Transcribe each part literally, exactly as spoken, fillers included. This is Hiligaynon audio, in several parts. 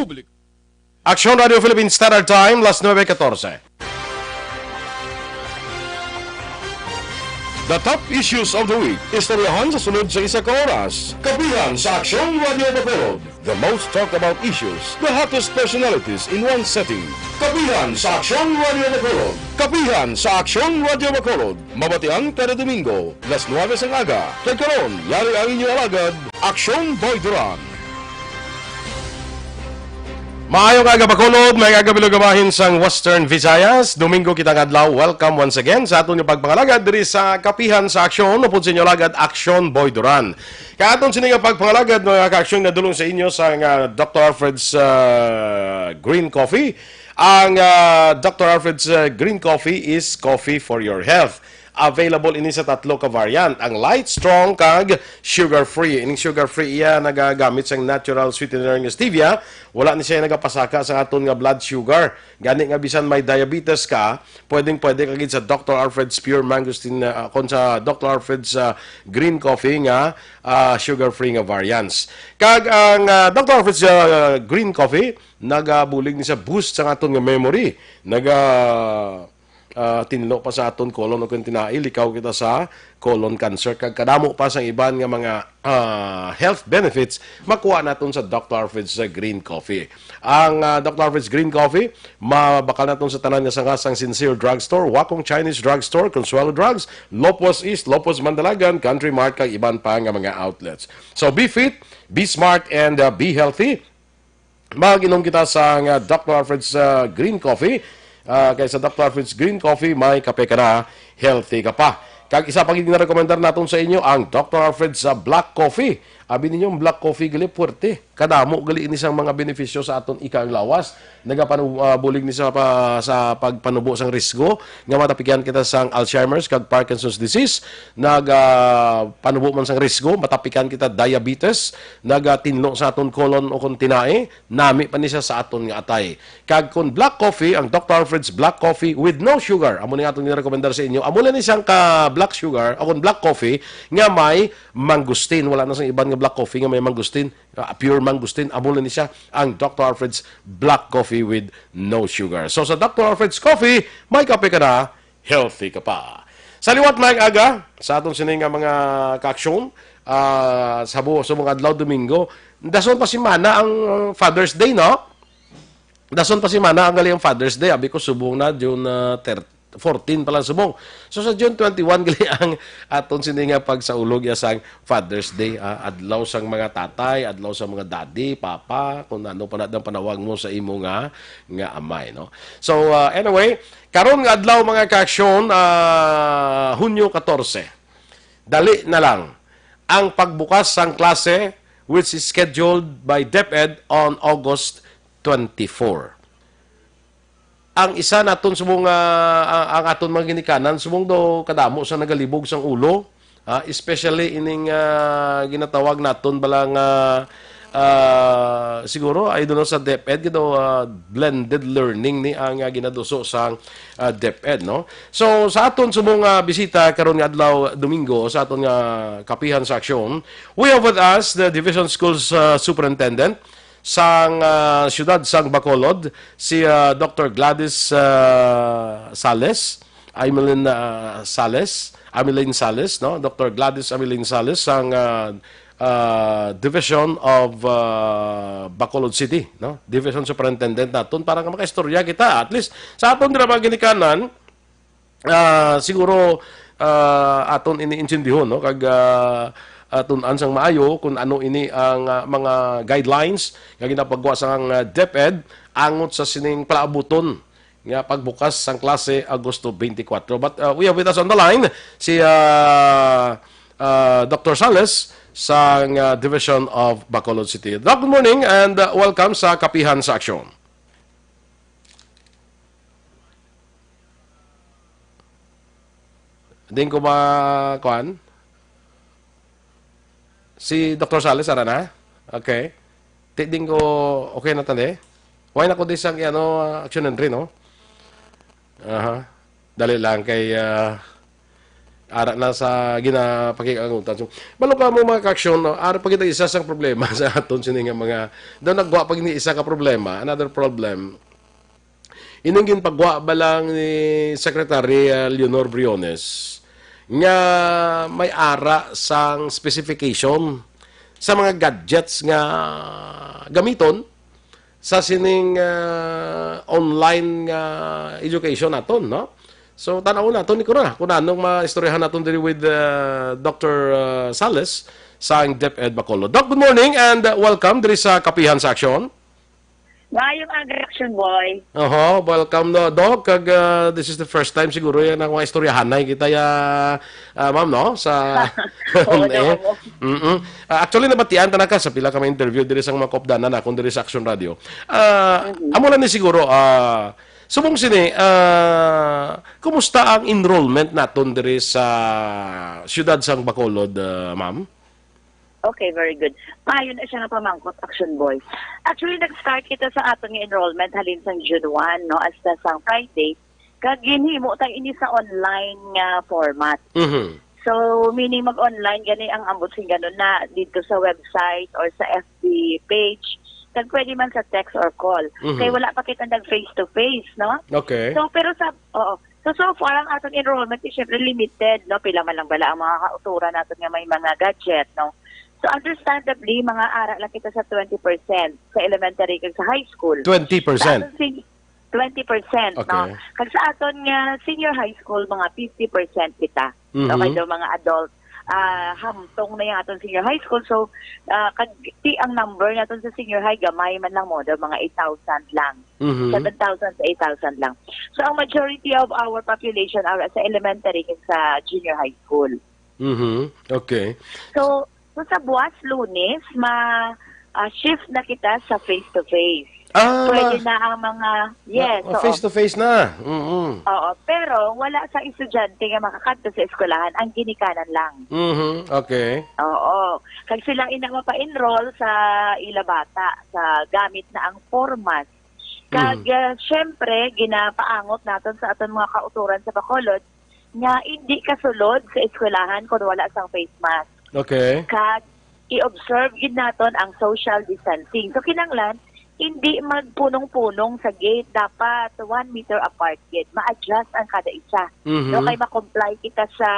publiko. Aksyon Radio Philippine Standard Time, las nuebe katorse. The top issues of the week. Istoryahan sa sunod sa isa ka oras. Kapihan sa Aksyon Radio Bacolod. The most talked about issues, the hottest personalities in one setting. Kapihan sa Aksyon Radio Bacolod. Kapihan sa Aksyon Radio Bacolod. Mabatian kada Domingo, las nuebe sang aga. Kag karon, yari ang inyo alagad, Aksyon Boy Duran. Maayong aga, Bacolod. May aga, bilog nga bahin sang Western Visayas. Domingo kita nga adlaw. Welcome once again sa aton nga pagpangalagad diri sa Kapihan sa Aksyon. Upod sa inyo alagad, Aksyon Boy Duran. Kag aton sini nga pagpangalagad, mga kaaksyon, nadulong sa inyo sang, ah, Doctor Alfred's, ah, Green Coffee. Ang, ah, Doctor Alfred's, ah, Green Coffee is coffee for your health. Available ini sa tatlo ka variant, ang light, strong, kag sugar-free. Ining sugar-free iya nagagamit sang natural sweetener nga stevia. Wala ni siya nagapasaka sa aton nga blood sugar. Gani nga bisan may diabetes ka, pwedeng-pwede ka gid sa Doctor Alfred's Pure Mangosteen, ah, kon sa Doctor Alfred's, ah, Green Coffee nga, ah, sugar-free nga variants. Kag ang, ah, Doctor Alfred's, ah, Green Coffee nagabulig ni sa boost sa aton nga memory. Naga, ah, tinlo pa sa aton colon o kon tinai, likaw kita sa colon cancer, kag kadamo pa sang iban nga mga, ah, health benefits makuha naton sa Doctor Alfred's, ah, Green Coffee. Ang, ah, Doctor Alfred's Green Coffee, mabakal naton sa tanan nga sanga sang Sincere Drugstore, Wakong Chinese Drugstore, Consuelo Drugs, Lopos East, Lopos Mandalagan, Country Mart, kag iban pa nga mga outlets. So, be fit, be smart, and, ah, be healthy. Mag-inom kita sa nga Doctor Alfred's, ah, Green Coffee. Ah, kay sa Doctor Alfred's Green Coffee, may kape ka na, healthy ka pa. Kag isa pa gid nga rekomendar naton sa inyo, ang Doctor Alfred's, ah, Black Coffee. Abi ninyo, ang Black Coffee gali puwerte. Kadamo gali ini sang mga benepisyo sa aton ika nga lawas. Nagapanu-, ah, bulig ni sa pa-, sa pagpanubo sang risgo nga matapikan kita sang Alzheimer's kag Parkinson's disease. Nag, ah, panubo man sang risgo, matapikan kita diabetes. Nagatinlo sa aton colon o kon tinai. Nami pa ni siya sa aton nga atay. Kag kon black coffee, ang Doctor Alfred's Black Coffee with no sugar. Amo ni nga atong nirekomendar sa inyo. Amo lang ni siyang ka black sugar, o kon black coffee, nga may mangosteen. Wala na sang iban nga black coffee nga may mangosteen. Ah, pure mangosteen. Amo lang ni siya, ang Doctor Alfred's Black Coffee with no sugar. So, sa Doctor Alfred's Coffee, may kape ka na, healthy ka pa. Sa liwat, maayong aga sa aton sini nga mga kaaksyon, ah, sa bu-, sa mga adlaw Domingo. Dason pa semana ang, uh, Father's Day, no? Dason pa semana ang gali ang Father's Day. Abi ko, subong na, June, uh, thirty, fourteen pa lang subong. So, sa June twenty-one gali ang aton sini nga pagsaulog ya sang Father's Day, ah, adlaw sang mga tatay, adlaw sang mga daddy, papa, kung ano pa na ang panawag mo sa imo nga, nga amay, no? So, uh, anyway, karon nga adlaw, mga kaaksyon, ah, Hunyo katorse. Dali na lang ang pagbukas sang klase, which is scheduled by DepEd on August twenty-four. Ang isa naton subong, ah, ang, ang aton mga ginikanan, subong daw kadamo sa nagalibog sang ulo, ah, especially ining, ah, ginatawag naton bala nga, ah, siguro, I don't know, sa DepEd, gid daw, ah, blended learning ni ang, ah, ginaduso sang, ah, DepEd, no? So, sa aton subong, ah, bisita karon nga adlaw, Domingo, sa aton nga kapihan sa aksyon, we have with us the Division Schools, ah, Superintendent, sang, ah, siyudad sang Bacolod, si, ah, Doctor Gladys, ah, Sales, Amelin, ah, Sales, Amelin Sales, no? Doctor Gladys Amelin Sales sang, ah, ah, Division of, ah, Bacolod City, no? Division Superintendent naton para nga makaistorya kita. At least, sa aton dira mga ginikanan, ah, siguro, ah, aton ini intindihon, no? Kag, ah, ah, tun-an sang maayo kung ano ini ang, ah, mga guidelines nga ginapagwa sang, ah, DepEd angot sa sining palaabuton nga pagbukas sang klase Agosto twenty-four. But, ah, we have with us on the line si, ah, ah, Doctor Sales sang, ah, Division of Bacolod City. Doc, good morning and, ah, welcome sa Kapihan sa Aksyon. Din ko ma-, kuan? Si Doctor Sales, ara na? Okay. Ti din ko, okay na tani? Why na ko di sang, ano, action entry, no? Aha. Dali lang kay, ah, ara na sa ginapakig-angutan. So, balo ka mo, mga ka-aksyon, no? Ara pa gid isa sang problema sa aton sini nga mga, daw nagwa pa gid ni isa ka problema, another problem. Ining ginpagwa ba lang ni Secretary, ah, Leonor Briones nga may ara sang specification sa mga gadgets nga gamiton sa sining, ah, online nga education naton, no? So, tan-awon naton ni Corona kung anong maistoryahan naton diri with, ah, Doctor, ah, Sales sang DepEd Bacolod. Doc, good morning and, ah, welcome diri sa Kapihan sa Aksyon. Maayong aga, Action Boy. Oho, welcome, no, Doc. Kag, ah, this is the first time siguro yan ang mga istoryahanay kita ya, ah, ma'am, no? Sa Oo, on air. Doc. Mm-mm. Ah, actually, nabatian ta na ka sa pila ka mga interview diri sa mga kopdanan akon diri sa Action Radio. Ah, Mhm. Amo lang ni siguro, ah, subong sini, ah, kumusta ang enrollment naton diri sa siyudad sang Bacolod, ah, ma'am? Okay, very good. Maayo na siya nga pamangkot, Action Boy. Actually, nag-start kita sa aton nga enrollment halin sang June one, no, hasta sang Friday. Kag ginhimo ta ini sa online nga format. Mhm. So, meaning mag-online gani ang ambot sing ganun na dito sa website or sa F B page. Kag pwede man sa text or call. Mhm. Kay wala pa kita nag face to face, no? Okay. So, pero sa, oo. So, so far, ang aton enrollment is syempre limited, no? Pila man lang bala ang mga kauturan naton nga may mga gadget, no? So, understandably, mga ara lang kita sa twenty percent sa elementary kag sa high school. Twenty percent? Sa aton sing-, twenty percent, no? Okay. Kag sa aton nga senior high school, mga fifty percent kita. Mhm. Okay, daw mga adult, ah, hamtong na yung aton senior high school. So, ah, kag ti ang number naton sa senior high, gamay man lang mo, daw mga eight thousand lang. Mhm. Seven thousand to eight thousand lang. So, ang majority of our population are sa elementary kag sa junior high school. Mhm. Okay. So, so sa buwas Lunes, ma, ah, shift na kita sa face-to-face. Ah, Pwede ma-, na ang mga, yes, ma-, oo. Face-to-face na. Mm-mm. Oo, pero wala sa estudyante nga makakadto sa eskwelahan, ang ginikanan lang. Mhm. Okay. Oo. Kag sila ina mapa-enroll sa ila bata sa gamit na ang formas. Kag, Mm. ah, syempre, ginapaangot naton sa aton mga kauturan sa Bacolod nga indi kasulod sa eskwelahan kon wala sang face mask. Okay. Kag i-observe gid naton ang social distancing. So, kinahanglan, indi magpunong-punong sa gate. Dapat one meter apart gid. Ma-adjust ang kada isa. Mhm. No, kay ma-comply kita sa,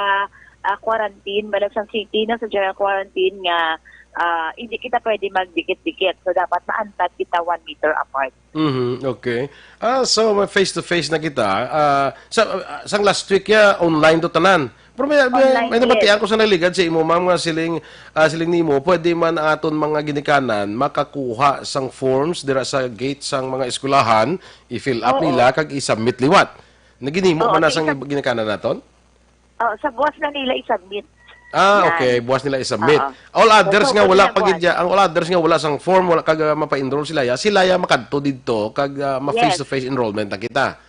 ah, quarantine, bala sang city, no, sa general quarantine nga, ah, hindi kita pwede magdikit-dikit. So, dapat maantad kita one meter apart. Mhm, okay. Ah, so may face to face na kita. Ah, sa, ah, sang last week ya, online to tanan. Pero may, may, Online, may nabatian yes. ko sa naligad sa imo, ma'am, nga siling, ah, siling nimo, pwede man ang aton mga ginikanan makakuha sang forms dira sa gate sang mga eskwelahan, i-fill up Oo. nila kag i-submit liwat. Naginimo Oo, man na sa sang isab- ginikanan naton? Oh, sa buwas na nila i-submit. Ah, Yan. okay. Buwas nila i-submit. Oo. All others So, nga so, wala pwede pa na gid buwas. ya-, ang all others nga wala sang form, wala kag, ah, mapa-enroll sila ya, sila ya makadto didto kag, ah, ma Yes. face to face enrollment na kita.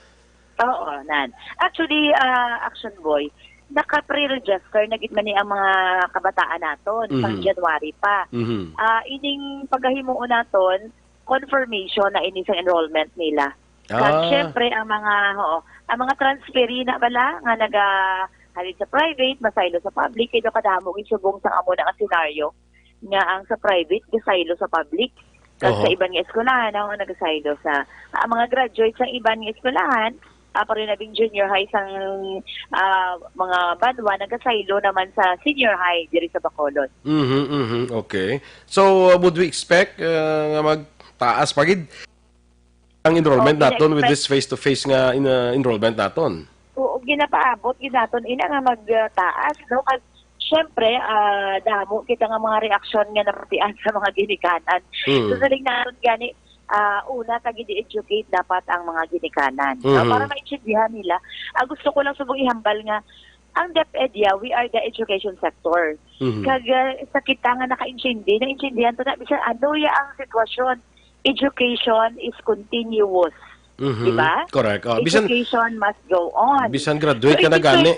Oo, nan. Actually, ah, Action Boy, naka-pre-register na gid man ni ang mga kabataan naton sang Mhm. January pa. Mhm. Ah, ining pagahimuon naton, confirmation na ini sa enrollment nila. Kag Ah. syempre, ang mga, oo, ang mga transferee na bala nga naga-, halin sa private, masaylo sa public, kay daw kadamo gid subong sa amo na nga senaryo nga ang sa private gasaylo sa public. Kag Oho. sa iban nga eskwelahan, ang nagasaylo sa, ang mga graduates sa iban nga eskwelahan, ah, pareho na bing junior high sang, ah, mga banwa, nagasaylo naman sa senior high diri sa Bacolod. Mhm, mhm, okay. So, uh, would we expect, uh, nga magtaas pa gid ang enrollment Oh, naton with gina-expect this face-to-face nga in-, uh, enrollment naton? Oo, ginapaabot gid naton ina nga magtaas, no? Kag syempre, ah, damo kita nga mga reaksyon nga nabatian sa mga ginikanan. Mm. So, siling naton gani, ah, una, kag i-educate dapat ang mga ginikanan, no? Mhm. Para maintindihan nila. Ah, gusto ko lang subong ihambal nga ang DepEd ya, we are the education sector. Mhm. Kag, ah, sa kita nga nakaintindi, naintindihan to na bisan ano ya ang sitwasyon, education is continuous. Mhm. Di ba? Correct. Oh, bisan Education must go on. bisan graduate So, ka na it is gani.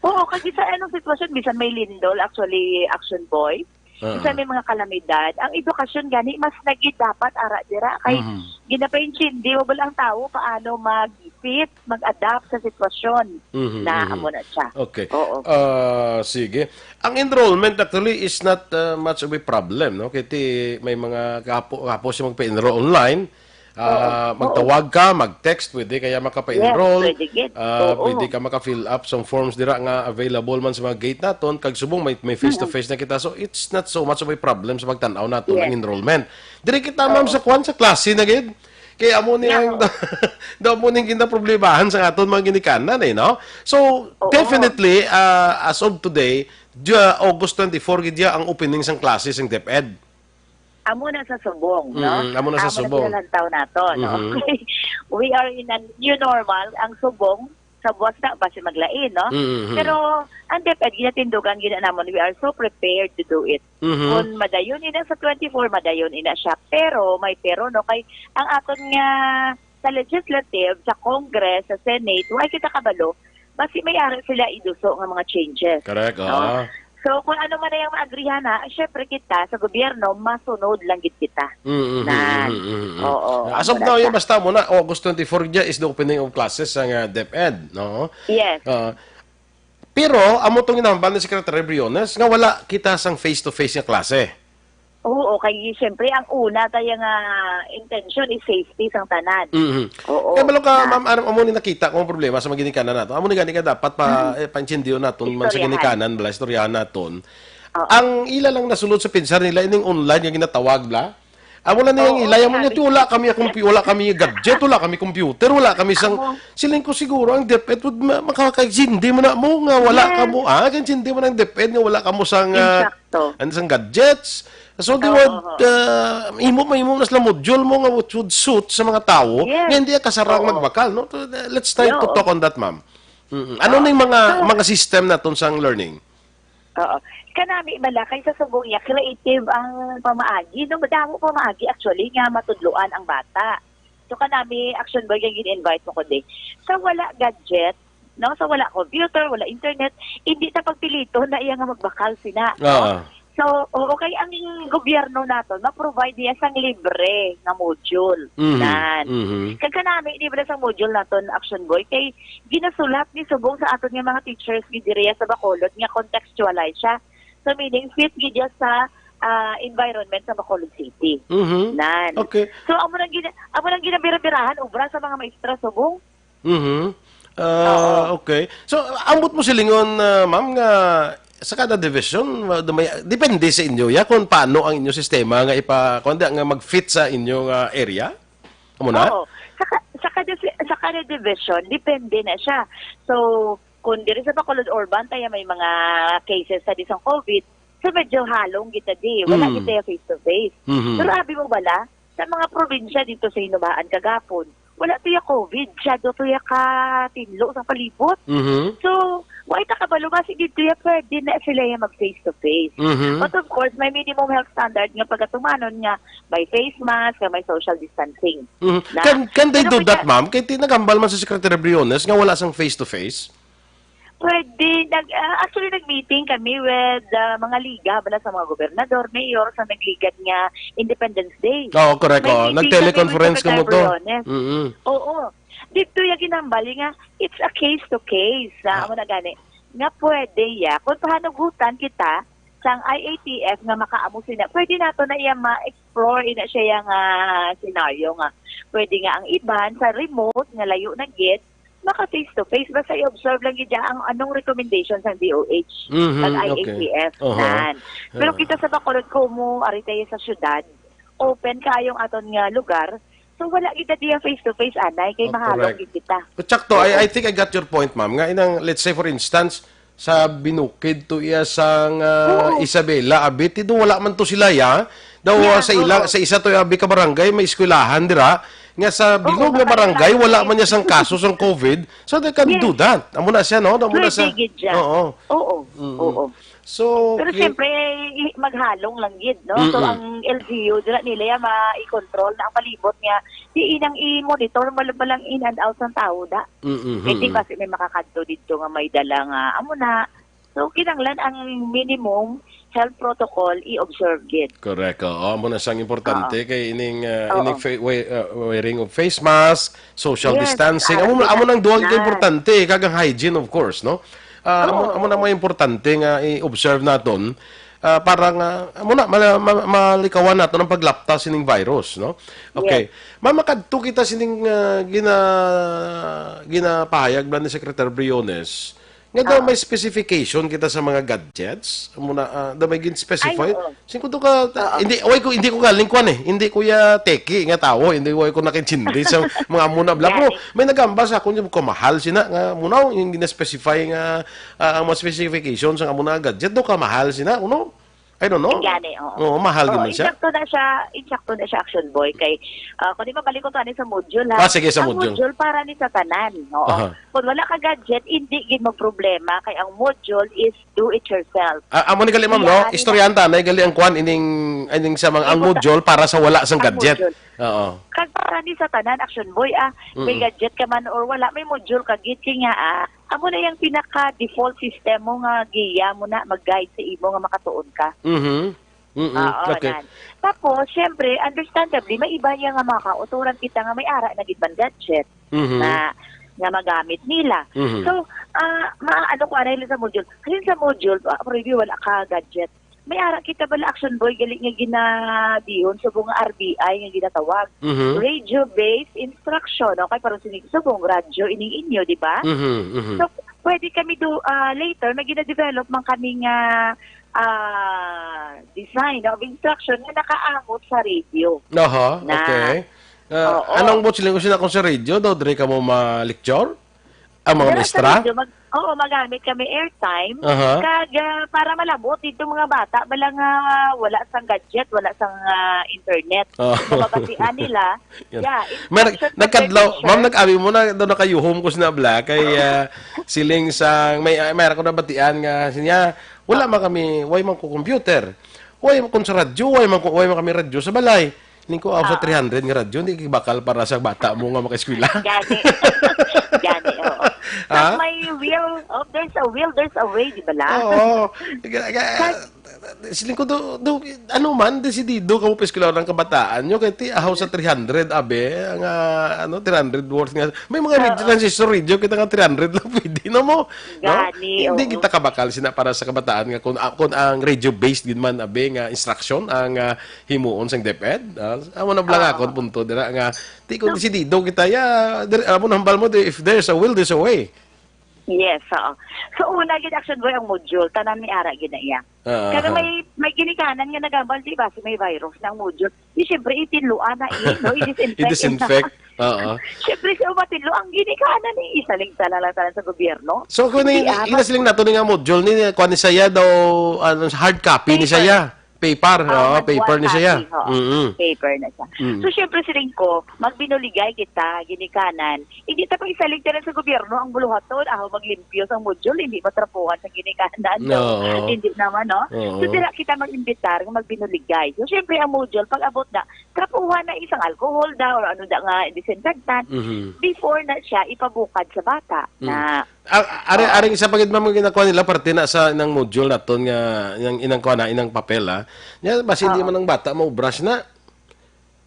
Oo, kasi sa anong sitwasyon, bisan may lindol, actually, Action Boy, Ah. Sa may mga kalamidad, ang edukasyon gani mas lagi dapat ara dira kay Mhm. ginapaintindi mo ba ang tawo paano mag-fit, mag-adapt sa sitwasyon Mhm, na mhm. amo na siya. Okay. Oo. Ah, sige. Ang enrollment actually is not, uh, much of a problem, no? Kay ti may mga kapo, kapo siya magpa-enroll online. Ah, Oo. Oo. magtawag ka, mag-text, pwede kaya Yes, makapa-enroll. pwede gid. Ah, Oo. pwede ka maka-fill up some forms dira nga available man sa mga gate naton. Kag subong may, may Mm. face-to-face na kita. So, it's not so much of a problem sa pagtan-aw naton Yes. ang enrollment. Diri kita, ma'am, Oo. sa kwan, sa klase na gid. Kay amo ni ang, Yeah. daw mo ning ginaproblemahan sa aton mga ginikanan, eh, no? So, Oo. definitely, ah, as of today, dia, August twenty-four gid dia ang opening sang klase sang DepEd. Amo na sa subong, no? Mm, amo na sa Amo na subong. Pinalantaw nato, no? Mhm. We are in a new normal. Ang subong, sa buwas na, basi maglain, no? Mhm. Pero, ang DepEd, ginatindugan gid namon, we are so prepared to do it. Mhm. Kung madayon ina sa twenty-four, madayon ina siya. Pero, may pero, no? Kay, ang aton nga, sa legislative, sa Congress, sa Senate, wala kita kabalo, basi may ara sila iduso nga mga changes. Correct, No? oo. So, kung ano man na yung maagrihan na, syempre kita sa gobyerno, masunod lang gid kita. Mm, mm, Nan. mm, mm, mm. Oo, As of now, correct. Yung basta mo na, August twenty-four dya is the opening of classes sa nga DepEd, no? Yes. Ah, pero, amo tong inambal ni Secretary Briones nga wala kita sang face-to-face nga klase. Oo, kay syempre, ang una tayo nga intention is safety sang tanan. Mhm. Oo, Kaya balo ka, na. ma'am, ano, amo ni nakita kung problema sa maginikanan nato. Amo ni gani nga dapat pa, Mm. eh, paintindihan naton man sa Istoryahan. ginikanan, bala, istoryahan naton. Oo. Ang ila lang nasulod sa pinsar nila, ining online nga ginatawag, bla? Amo lang niyang Oo, ilay, amo niya, grabe. "Wala kami, compu-, wala kami gadget, wala kami computer, wala kami sang," Amo. siling ko siguro, ang DepEd would ma-, makakaintindi mo na mo nga wala Yes. ka mo, ah, kaintindi mo na ang DepEd nga wala ka mo sang, ah, Insakto. ano, sang gadgets. So, they Oo, would, oo. ah, imo, mahimo na sila module mo nga which would suit sa mga tao Yes. nga hindi kasarang Oo. magbakal, no? So, uh, let's try to Oo. talk on that, ma'am. Mm-mm. Ano Oo. ning mga, So, mga system naton sang learning? Oo. Kanami bala, kay sa subong niya, creative ang pamaagi. No, madamo pamaagi, actually, nga matudloan ang bata. So, kanami, Action Boy, kay gin-invite mo ko di. Sa wala gadget, no? Sa wala computer, wala internet, hindi ta pagpiliton na iya nga magbakal sina, no? Ah. So, oo, kay ang gobyerno naton, ma-provide niya sang libre nga module. Mhm. Nan. Mhm. Kag kanami, di ba, sa module naton, Action Boy, kay ginasulat ni subong sa aton nga mga teachers gid diriya sa Bacolod nga contextualize siya. So, meaning, fit gid siya sa, ah, environment sa Bacolod City. Mhm. Nan. Okay. So, amo nang gina-, amo nang ginabira-birahan, obra sa mga maestra subong. Mhm. Ah, Oo. okay. So, ambot mo silingon, ah, ma'am, nga sa kada division, ah, may, depende sa inyo, ya, kung paano ang inyo sistema nga ipa-, kung di, nga mag-fit sa inyo nga area? Amo na? Oo. Sa ka-, sa kada si-, sa kada division, depende na siya. So, kung diri sa Bacolod Urban, tayo may mga cases sa disang COVID, so medyo halong kita di. Wala Mm. kita face to face. Mhm. Pero abi mo bala, sa mga probinsya dito sa Hinubaan kagapon, wala tuya COVID, siya do tuya ka tinlo sa palibot. Mhm. So, why ta kabalo, basi dito ya pwede na sila ya mag face to face. Mhm. But of course, may minimum health standard nga pagatumanon nga may face mask, nga may social distancing. Mhm. Na, Can, can they pero do that, kaya ma'am? Kay tinagambal man sa Secretary Briones nga wala sang face-to-face? Pwede. Nag, ah, actually, nag-meeting kami with, ah, mga liga, bala sa mga gobernador, mayor, sa nagligad nga Independence Day. Oo, correct, May oo. meeting kami with Nag-teleconference ka mo to? Secretary Briones. Mm-mm. Oo. Dito yung ginambal nga, it's a case to case. Ah. Amo na gani. Nga pwede ya. Kung pahanugutan kita, sang I A T F nga makaamo sina, pwede nato na iya ma-explore ina siya yang, ah, scenario nga pwede nga ang iban sa remote nga layo na gid maka face to face, basta i-observe lang gid ang anong recommendation sang D O H Mhm, kag okay. I A T F Oho. nan. Pero Ah. kita sa Bacolod, como ari tayo sa syudad, open kaayong aton nga lugar, so wala gid ta diya face to face anay kay Oh, mahalong correct. gid kita. Sakto, I, Oo. I think I got your point, ma'am. Nga inang, let's say for instance, sa Binukid to iya sang, ah, Oo. Isabela, Abiti, do wala man to sila, ya. Daw, Yeah, ah, sa ila, oo. sa isa to, abi ka barangay, may eskwelahan dira. Nga sa Oo, bilog nga barangay, wala man niya sang kaso sang COVID. So they can Yes. do that. Amo na siya, no? Amo na Pwede siya. gid siya. Oo. Oo, Mm-mm. oo. So, Pero ki- siyempre, i-, maghalong lang gid, no? So, Mm-mm. ang L G U, dira nila ya ma-i-control na ang palibot niya. Di inang i-monitor mo lang in and out sang tao da. Mm-mm. Kay di Mm-mm. basi may makakadto didto nga may dala nga amo na. So, kinahanglan ang minimum health protocol, i-observe gid. Correct. Oo, amo na sang importante Oo. kay ining, ah, Oo. ining fa-, we-, ah, wearing of face mask, social Yes, distancing. ah, Amo, amo nang duha ka distancing. importante, kag ang hygiene, of course, no? Ah, amo, Oo. amo na mga importante nga i-observe naton, ah, para nga, amo na, ma-, ma-, malikawan naton ang paglapta sining virus, no? Okay. Yes. Ma'am, makadto kita sining, ah, gina-, ginapahayag ba ni Secretary Briones, nga daw Ah. may specification kita sa mga gadgets? Amo na, ah, daw may gin-specify? Ay, oo. Singko to ka, ta-, Oo. hindi, way ko, hindi ko galing kwan eh. Hindi ko ya teki nga tawo. Hindi, way ko nakintindi sa mga amo na bla. Pero Gani. may nagamba sa akon, yung kamahal sina, nga amo na, yung gina-specify nga, ah, ang mga specification sa amo na gadget, daw kamahal sina, ano? I don't know. Gani, oo. Oo, mahal Oo, din man siya. insakto na siya, insakto na siya, Action Boy, kay, ah, kung di mabalik ko to, ano, sa module, ha? Ah, sige, sa Ang module. module para ni sa tanan, oo. Aha. Kung wala ka gadget, hindi gid mo problema, kay ang module is do it yourself. Ah, amo ni gali, ma'am, Iya, no? ano Istoryahan ta, na gali ang kwan, ining, ining sa mga, ang Imo ta- module para sa wala sang ang gadget. module. Oo. Kag para ni sa tanan, Action Boy, ah, may Mm. gadget ka man or wala, may module ka gid, kay nga, ah, amo na yung pinaka-default system mo nga giya mo na, mag-guide sa imo nga makatuon ka. Mhm. Mm-mm. Oo, Okay. nan. Tapos, syempre, understandably, may iba niya nga mga kauturan kita nga may ara na gid man gadget Mhm. na, nga magamit nila. Mhm. So, ah, maano ko anay sa module. Kasi sa module, ah, preview, wala ka gadget. May ara kita bala, Action Boy, gali nga ginadihon subong nga R B I nga ginatawag. Mhm. Radio-based instruction, okay? Pero sinig subong radyo ining inyo, di ba? Mhm, mhm. So, pwede kami do, ah, later, may gina-develop man kami nga, ah, design of instruction nga nakaangot sa radio. Aha, Na, okay. Ah, Oo. anong buot siling ko sina kung sa radio daw, diri ka mo ma-lecture? Ang mga Dira sa maestra? radio, mag-, oo, magamit kami airtime. Aha. Kag, ah, para malabot dito mga bata, bala nga wala sang gadget, wala sang, ah, internet. Oh. Mababasian nila. Yan. Yeah, Mer-, instruction nagkadlaw, preparation. ma'am, nag-abi mo na, daw nakayuhom ko sina bla, kay, ah, siling sang, may, ah, may ara ko nabatian nga, sinya, wala Ah. man kami, way man ko computer. Way man kun sa radyo, way man ko, way man kami radyo sa balay. Ning ko, aw, sa Ah. three hundred nga radyo, hindi bakal para sa bata mo nga makaeskwela. Gani. Gani, oo. Ha? But may will, oh, there's a will, there's a way, di ba la? Oo. Ga-, ga-, Kag- siling ko, do, do, ano man, desidido ka mo pa eskwela ng kabataan nyo, kay ti, ahaw sa three hundred, abe, ang, ah, ano, three hundred worth nga. May mga Oo. radio, transistor radio, kita nga three hundred lang, pwede na mo. No? Gani, Hindi oo. kita kabakal sina para sa kabataan nga kung, ah, kung ang radio-based gid man, abe, nga instruction, ang, ah, himuon sang DepEd. Ah, amo na bala nga Ah. akon punto dira nga, ti kung So, desidido kita, ya, dir-, amo na hambal mo, di, if there's a will, there's a way. Yes, oo. So, una gid, Action Boy, ang module, tanan ni ara gid na iya. Ah, Kaya aha. may, may ginikanan nga nagambal, di ba, si may virus ng module. Di, syempre, itinluan na eh, no? I-disinfect. I-disinfect. Oo. Syempre, si umatinlo, ang ginikanan eh, isa lang, isa lang, lang sa gobyerno. So, kung Hindi, ni, ah, ina siling nato ni nga module, ni, kuha ni saya daw, ano, hard copy ni Paper. saya. Paper, Ah, oo, mag-, paper one ni siya. copy, oo. Mm-mm. Paper na siya. Mm. So, syempre, siling ko, magbinuligay kita, ginikanan. Hindi ta pag isalig tanan sa gobyerno ang buluhaton, aho maglimpyo sa module, hindi matrapuhan sa ginikanan, no? Oo. Hindi naman, no? Oo. So, dira kita mag-imbitar nga magbinuligay. So, syempre, ang module, pag abot na, trapuhan na isang alcohol da, or ano da nga, disinfectant, Mhm. before na siya ipabukad sa bata. Mm. Na A-, are, Oo. aring isa pa gid, ma'am, nga ginakuha nila, parte na sa inang module naton nga, inang, inang kuha na, inang papel, ah. Nya, basi hindi Oo. man ang bata maubra sina.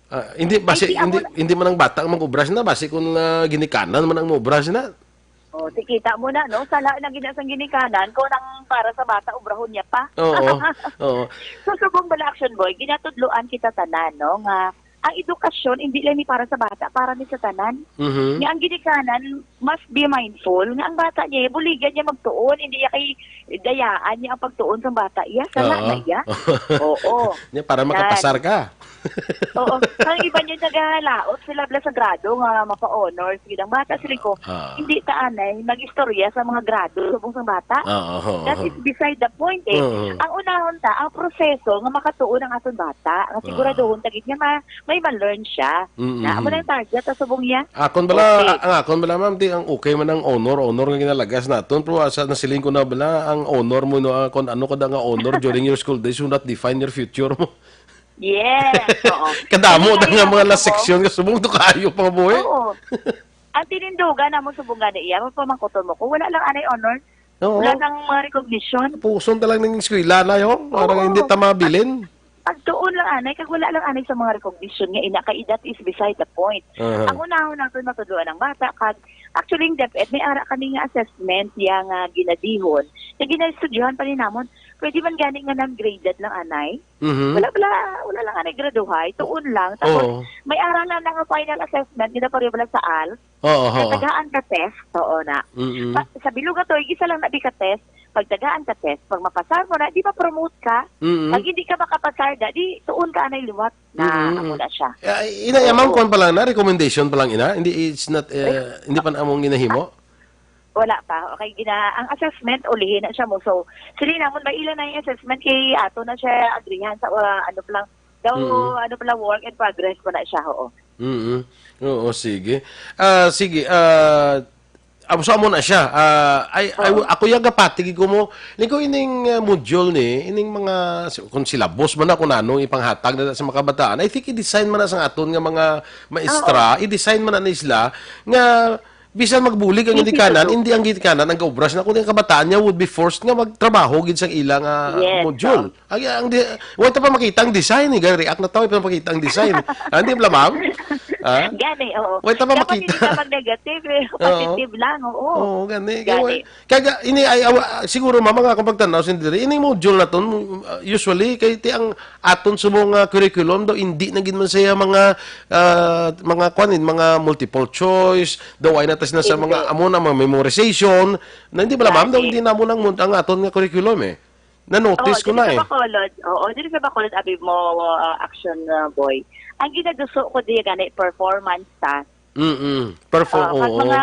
Ah, hindi, Ay, basi, di, hindi, amo na. hindi man ang bata ang mag-ubra sina, basi kung, ah, ginikanan man ang maubra sina. Oh, si kita mo na, no? Sala na gina sang ginikanan, kung ang para sa bata, ubrahon niya pa. Oo, oo. So, subong bala, Action Boy, ginatudloan kita tanan, no? Nga, ang edukasyon, hindi lang ni para sa bata, para ni sa tanan. Mhm. Nga ang ginikanan, must be mindful nga ang bata niya, buligan niya magtuon, hindi niya kay dayaan niya ang pagtuon sa bata. Iya, sala Oo. na iya. Oo. Niya, para Yan. makapasar ka. Oo. Ang iba niya nagalaot sila bla sa grado nga mapa-honors. Gid ang bata, sila ko, Ah. hindi ta anay mag-istorya sa mga grado subong sa bata. Ah, oo, That oo. is beside the point eh. Oo. Ang unahon ta, ang proseso nga makatuon ang aton bata, nga Ah. siguraduhon ta gid nga ma-, may ma-learn siya. Mm-mm. Na, amo na ang target sa subong niya. Akon bala, Okay. a-, ang akon bala, ma'am, di ang okay man ang honor, honor nga ginalagas naton, pero asa nasiling ko na bala, ang honor mo, no, ah, kung ano kada nga honor during your school days will not define your future mo. Yes, oo. Kadamo Kaya na nga nga mga ako, last section nga subong to kayo, mga buhi. Oo. Ang tinindugan namo subong gani iya, mapamangkuton mo ko, wala lang anay honor. Oo. Wala nang mga recognition. Puson ta lang ning eskwela na, yo. Parang Oo. hindi ta mabilin. Pag tuon lang, anay, kag wala lang, anay, sa mga recognition nga ina, kay that is beside the point. Aha. Ang unahon naton matudloan ang bata, kag actually, ang DepEd, may ara kami nga assessment, ya nga ginadihon, nga ginaestudyohan pa ni namon. Pwede man gani nga non-graded lang, anay? Mhm. Wala, wala, wala lang, anay, graduhay, tuon lang. Tapos, Oo. may ara na nga final assessment, ginapareho bala sa ALS. Oo, Kay oo. tagaan ka test, oo na. Mm-mm. Sa, sa bilog nga tuig, isa lang na di ka test. Pag tagaan ka test, pag mapasar mo na, di ma-promote ka. Mm-mm. Pag hindi ka makapasar, da, di tuon ka anay liwat na Mm-mm. amo na siya. Ah, ina, Oo. amang kuwan pa lang na, recommendation pa lang, ina? Hindi, it's not, eh, hindi pa na among ginahimo? Wala pa. Okay, gina, ang assessment, ulihin na siya mo. So, sila namon, maila na yung assessment kay ato na siya agrihan sa, uh, ano pa lang, daw, Mm-mm. ano pa lang, work in progress pa na siya, oo. Mm-mm. Oo, sige. Ah, sige, ah, amo, so amo na siya. Ah, ay, ay, Oo. ako yung gapatigi ko mo, ni ko ining, ah, module ni, ining mga, kung syllabus man na, kung anong ipanghatag na sa mga kabataan, I think i-design man na sa aton nga mga maestra, Oo. i-design man na ni sila, nga bisan magbulig ang Easy to ginikanan, do. hindi ang ginikanan ang gaobras na, kundi ang kabataan niya would be forced nga magtrabaho gid sang ila nga Yes, module. oo. Ang, ang di, wa ta pa makita ang design, eh. Gani, react na tao, wa pa makita ang design. Ah, di ba, ma'am? Ah? Gani, oo. Wa ta pa Dapat makita. hindi ka mag-negative, eh. Oo. Positive lang, oo. Oo, gani. Gani. Kaya, kaya ga-, ini ay, awa, siguro, ma'am, nga akong pagtanaw, sin diri, ini module na to, uh, usually, kay ti ang aton subong nga curriculum daw, hindi na gid man siya mga, ah, mga, kwan, eh, mga multiple choice, daw, ay na tas na sa Hindi. mga, amo na, mga memorization, na hindi ba, ma'am, daw, Gani. hindi na mo nang mun-, ang aton nga curriculum, eh. Na-notice Oo, ko diri na, sa eh. Bacolod, oo, diri sa Bacolod, abi mo, uh, action, uh, boy. Ang ginagusto ko diya gani, performance task. Mm-mm. Perform, Oo, pag oo. mga,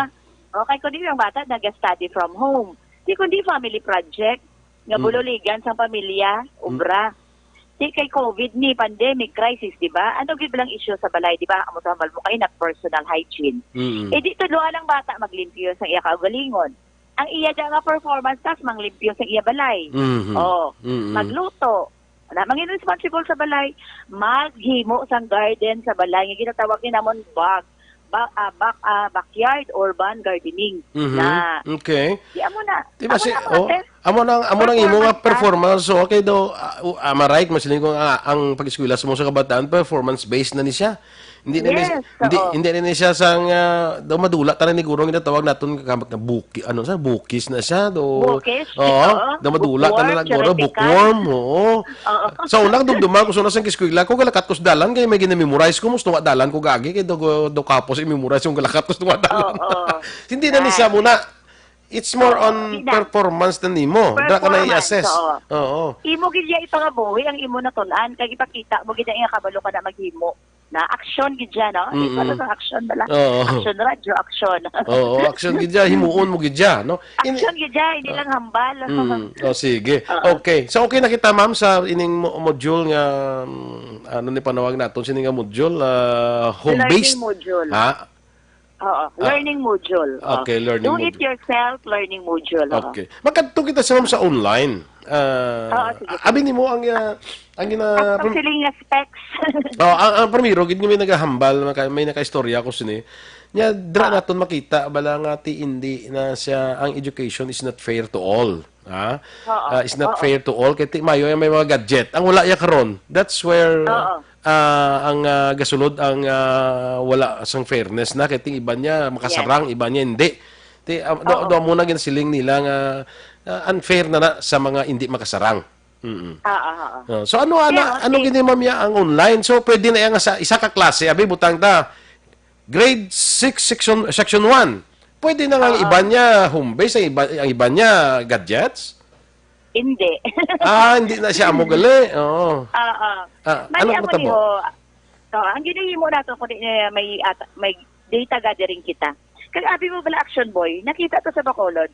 okay, kung di yung bata, nag-study from home. Di kundi family project, nga Mm. bululigan sang pamilya, Mm. obra. Di kay covid ni, pandemic, crisis, di ba? Ano gid lang issue sa balay, di ba? Amo sa hambal mo kay na personal hygiene. Mm-mm. Eh, di tudloan ang bata maglimpyo sa iya kaugalingon. Ang iya da nga performance task, manglimpyo sa iya balay. Mhm. Oh, Mhm. magluto. Na, mangin responsible sa balay, maghimo sang garden sa balay nga ginatawag ni namon bag, ba, ah, back, ah, backyard urban gardening. Mhm. Na, Okay. di amo na. Di ba Amo si, na, mga oh, test. amo nang, amo nang imo nga Performance test. performance. So, okay daw, ah, u-, ah, ma-right, masiling ko nga, ang pag-eskwela sa mga kabataan, performance-based na ni siya. Hindi na ni, Yes, hindi, oo. hindi na ni siya sang, ah, daw madula, tanan ni guro ang ginatawag naton nga, nga buki-, ano sa, bukis na siya, do. Bukis, Oo, oo. daw madula, tanan Bookworm, na guro, theoretical. bookworm, oo. Oo. Sa una, dumduman ko, sa una sang eskwela ko, galakat ko sa dalan, kay may gina-memorize ko, mas tunga dalan ko gagi, kay do, do kapos i-memorize yung galakat ko sa tunga dalan. Oo. Hindi na ni siya Yan. muna. It's more Oo, on hindi na. performance na nimo. Dra ka na Performance, i-assess. oo. Oo. Imo gid iya ipangabuhi ang imo natun-an, kag ipakita mo gid ang iya kabalo ka na maghimo. Na action gid siya, no? Mm-mm. Ikaw na sa action bala. Oo. Action radyo, action. Oo, action gid siya, himuon mo gid siya, no? In- Action gid siya, hindi Ah. lang hambal. Mm. Oh, sige. Oo. Okay. So, okay na kita, ma'am, sa ining mo-, module nga, mm, ano ni panawag naton, sini nga module, ah, home-based? Learning module. Ha? Oo, Ah. learning module. Oo. Okay, learning Do it module. yourself learning module. Oo. Okay. Magkadto kita sa, ma'am, sa online. Ah, Oo, sige, sige. abi nimo ang, ah, ang gina-, Ang prim- pagsiling nga specs. Oh, ang, ang primero, gid nga may nagahambal, maka-, may nakaistorya ko sini. Nya, dra Ah. naton makita, bala nga ti hindi na siya, ang education is not fair to all. Ha? Oo, Ah, it's not oo. fair to all. Kay ti mayo yung may mga gadget. Ang wala ya karon. That's where, Oo. ah, ang, ah, gasulod ang, ah, wala sang fairness na. Kay ting iban niya makasarang, Yes. iban niya hindi. Ti, ah, do, Oo. do mo na ginasiling nila nga, ah, unfair na na sa mga hindi makasarang. Mm-mm. Oo, oo. Ah, so ano, ano, Pero, ano si gini, ma'am, ya ang online? So pwede na yang sa isa ka klase, abi, butang ta, Grade six, section, section one. Pwede na nga ang Oo. iban niya home base, ang iba, ang iban niya gadgets? Hindi. Ah, hindi na siya amo gali. Oo. Oo. Ah, Mali ano amo matabo? ni ho. Oo, ang ginahimo nato kundi, eh, may at-, may data gathering kita. Kag abi mo bala, Action Boy, nakita to sa Bacolod.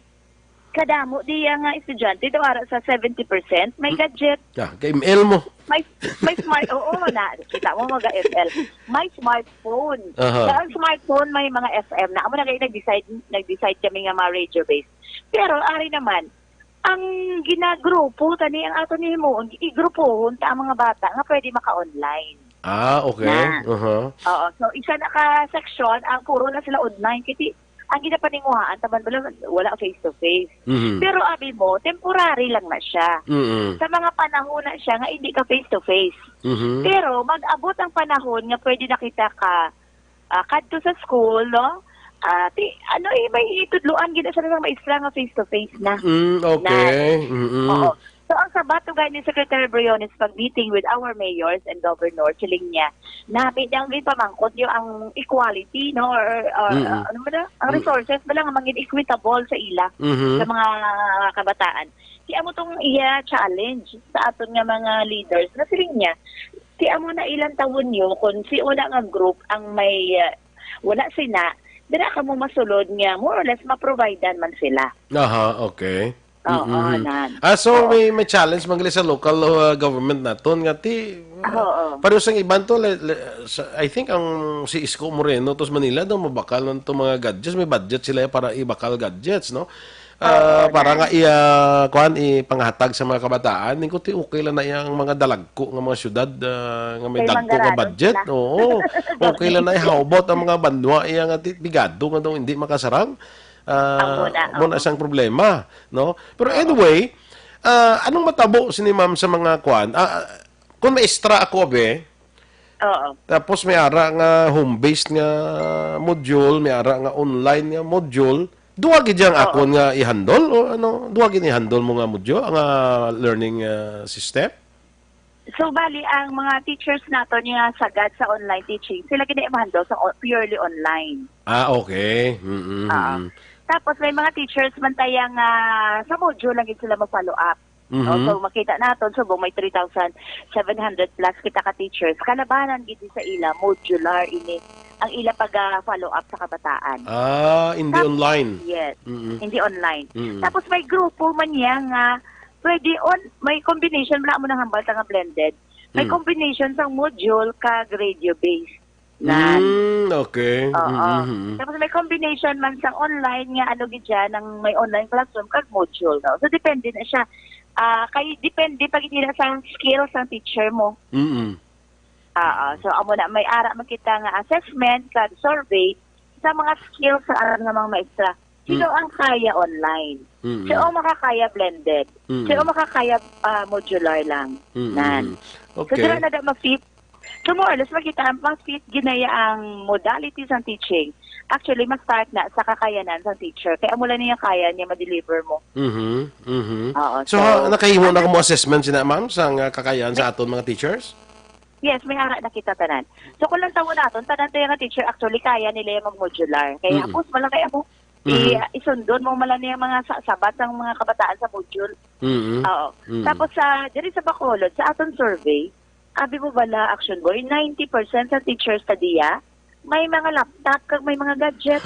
Kadamo diya nga estudyante, daw ara sa seventy percent may Hmm. gadget. Ah, kay M L mo. May, may smart, oo, na, kita mo, mga F L. May smartphone. Aha. Sa ang smartphone, may mga F M na. Amo na kayo nag-decide, nag-decide kami nga mga radio-based. Pero, ari naman, ang ginagrupo, tani ang ato ni himuon, igrupuhon ta ang mga bata nga pwede maka-online. Ah, okay. Na. Aha. Oo. So, isa na ka section, ang puro na sila online. Kasi, Ang ginapaninguhaan, taman bala, wala face to face. Mhm. Pero abi mo, temporary lang na siya. Mm-mm. Sa mga panahon na siya nga hindi ka face to face. Mhm. Pero mag-abot ang panahon nga pwede na kita ka, ah, kadto sa school, no? Ah, ti-, ano, eh, may itudloan gid sa mga maestra nga face to face na. Mm, okay. Na. Mm-mm. Oo. So, ang sabat to gani ni Secretary Briones pag meeting with our mayors and governor, siling niya, nami niyang ginpamangkot niyo ang equality, no? Or, or, Mm-mm. uh, ano mo na? Ang Mm. resources ba lang mangin equitable sa ila, Mhm. sa mga kabataan? Ti amo tong iya challenge sa aton nga mga leaders. Na siling niya, ti amo na ilang tawon niyo kung si una nga group ang may, uh, wala sina, dira ka mo masulod nga more or less ma-providean man sila. Aha, okay. Oo, Mm-mm. nan. Ah, so Oo. may, may challenge man gali sa local, uh, government naton nga ti, Oo. pareho sang iban to, le-, le-, sa, I think ang si Isko Moreno to sa Manila daw mabakal man to mga gadgets, may budget sila para ibakal gadgets, no? Ah, Oo, para nan. nga iya, kuan, ipanghatag sa mga kabataan, ning kuti okay lang na iyang mga dalagko nga mga syudad, ah, nga may Kay dagko nga manggaranon budget. Sila. Oo. Okay lang na, how about ang mga banwa iya nga ti-, bigado nga daw hindi makasarang? Ah, Amo na, amo na oo. sang problema, no? Pero Oo. anyway, ah, anong matabo sini, ma'am, sa mga kuan? Ah, kung maestra ako, abe, Oo. tapos may ara nga home-based nga module, may ara nga online nga module, duwa gid yang Oo. akon nga i-handle o ano, duwa gid i-handle mo nga module, nga learning, ah, system? So, bali, ang mga teachers naton nga sagad sa online teaching, sila gid ang ma-handle sa o-, purely online. Ah, okay. Mm-mm, Oo. mm. Tapos, may mga teachers man tayo nga sa module lang gid sila mag-follow up. Mhm. O, so, makita naton, subong may three thousand seven hundred plus kita ka teachers. Kalabanan gid sa ila, modular ini ang ila pag-follow up sa kabataan. Ah, hindi Tap-, online. Yes. Mm-mm. Hindi online. Mm-mm. Tapos, may grupo man niya nga pwede on, may combination, wala mo nang hambal ta nga blended. May Hmm. combination sang module kag radio-based. Nan. Mm, okay. Oo. Mm, mm, mm. Tapos may combination man sang online nga ano gid siya, nang may online classroom kag module, no? So, depende na siya. Ah, kay depende pa gid na sa skill sang teacher mo. Mm-mm. Oo. So, amo na, may ara man kita nga assessment kag survey sa mga skills sa aton nga mga maestra. Sino Mm. ang kaya online? Mm-mm. Sino ang makakaya blended? Mm-mm. Sino ang makakaya, ah, modular lang? Mm-mm. Nan. So, Okay. sila na da ma-fit. So, more or less, makita ang ma-fit ginaya ang modality sang teaching. Actually, ma-start na sa kakayanan sang teacher. Kaya mula niya kaya niya ma-deliver mo. Mhm, mhm. Oo, So, so, ha, nakahimo na may kamo assessment sina, ma'am, sa nga kakayahan sa may aton mga teachers? Yes, may ara na kita tanan. So, kung lang tawon naton, tanan tayo nga teacher, actually, kaya nila yung mag-modular. Kaya, Mm-mm. hapos, malangay ako. Mhm. I-, isundon mo man lang yung mga sa-, sabat ng mga kabataan sa module. Mhm. Oo. Mhm. Tapos, sa, diri sa Bacolod, sa aton survey, abi mo bala, Action Boy, ninety percent sa teachers sa diya, may mga laptop kag may mga gadget.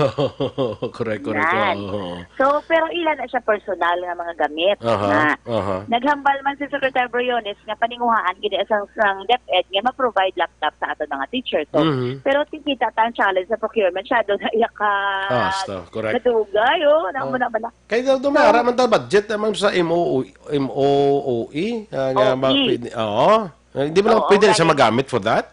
Correct, correct. Yan. Oo, oo. So, pero ila na siya personal nga mga gamit Aha, na aha. naghambal man si Secretary Briones nga paninguhaan gid sa, sang DepEd nga ma-provide laptop sa aton mga teachers. So, Mhm. pero tikita ta ang challenge sa procurement, siya doon na iya ka Ah, basta, correct. Nadugay, oh. Namo Oh. na bala. Kay daw, daw may So, ara man ta budget naman sa M O O, M O O E, ah, nga O E. ma-, pwede, oo. Eh, di ba lang Oo, pwede na siya gani. magamit for that?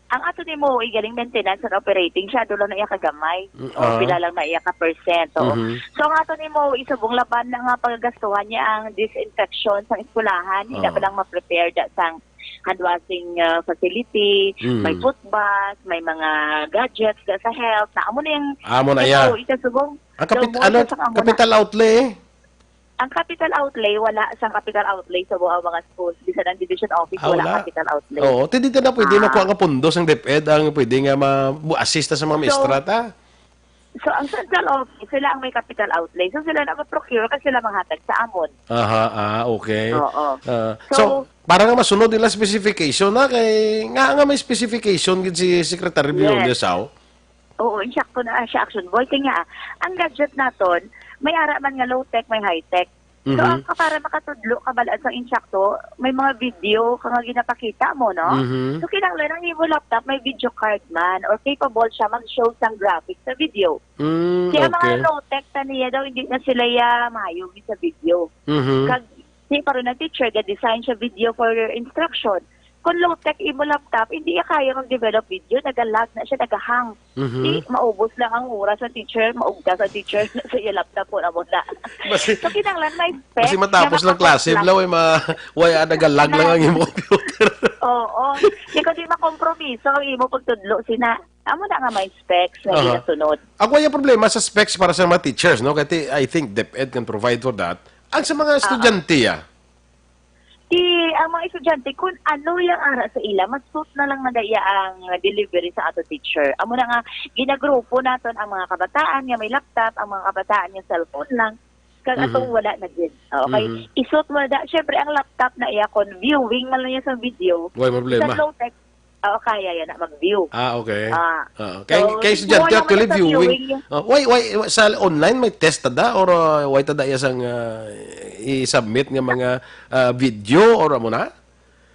Ang ato ni M O O E galing maintenance and operating, siya doon lang na iya kagamay. Mm, O, ah. pila lang na iya ka percent, oo. Mhm. So, ang ato ni M O O E subong laban na nga pagagastuhan niya ang disinfection sa eskwelahan, hindi Oo. pa lang ma-prepare da sang hand washing, ah, facility, Mm. may foot bath, may mga gadgets da sa health, na amo na yung Amo na, M O O E yeah. sa subong. Ang kapit-, Double ano, sa kang amo na. capital outlay, eh? Ang capital outlay, wala sang capital outlay sa buong mga schools. Bisan ang division office, Ah, wala wala? capital outlay. Oo, ti di ta na pwede Ah. makuha nga pundo sang DepEd, ang pwede nga ma-, bu-, assist sa mga So, maestra ta. so, ang central office, sila ang may capital outlay. So, sila na mag-procure kasi sila manghatag sa amon. Aha, ah, okay. Oo. Ah, So, so, para nga masunod nila specification na kay, nga, nga may specification gid si Secretary Yes. Briones, aw? Oo, insakto na siya, Action Boy. Kaya nga, ang gadget naton, may ara man nga low-tech, may high-tech. So, Mhm. ang ka-, para makatudlo ka balaan sa insakto, may mga video ka nga ginapakita mo, no? Mhm. So, kinahanglan ang imo laptop, may video card man, or capable siya mag-show sang graphics sa video. Mm, Kaya mga okay. low-tech ta niya daw, hindi na sila ya mayo sa video. Mhm. Kag, si, karon ang teacher, ga-design siya video for instruction. Kung low-tech imo laptop, hindi ya kaya mag-develop video, nagalag na siya, nagahang. Mhm. Di, maubos lang ang oras sa teacher, maugtas ang teacher sa iya laptop po na mo na. Basi, So, kinahanglan may spec basi matapos nga lang klase, makapos lang. Blaw, eh, ma-, way, ah, nagalag lang ang imo computer. Oo. Di ko di makompromiso ang imo pagtudlo, sina. Amo na nga may specs nga Aha. ginasunod. Ako yung problema sa specs para sa mga teachers, no? Kasi I think DepEd can provide for that. Ang sa mga Oo. estudyante, ah. Di, ang mga estudyante, kung ano yung ara sa ila, mas suit na lang na iya ang delivery sa ato teacher. Amo na nga, ginagrupo naton ang mga kabataan nga may laptop, ang mga kabataan nga cellphone lang, kag Mhm. atong wala na gid. Okay? Mhm. Isuot mo na da, syempre, ang laptop na iya, kung viewing man lang niya sa video, Way problema. Sa low-tech, oo, kaya yan na mag-view. Ah, okay. Ah, Oo. Kay, so, kay siguro estudyante, lang actually, man sa viewing. Viewing. Ah, why, why, sa online may test tada or, ah, why tada iya sang, ah, i-submit nga mga, ah, video or amo na?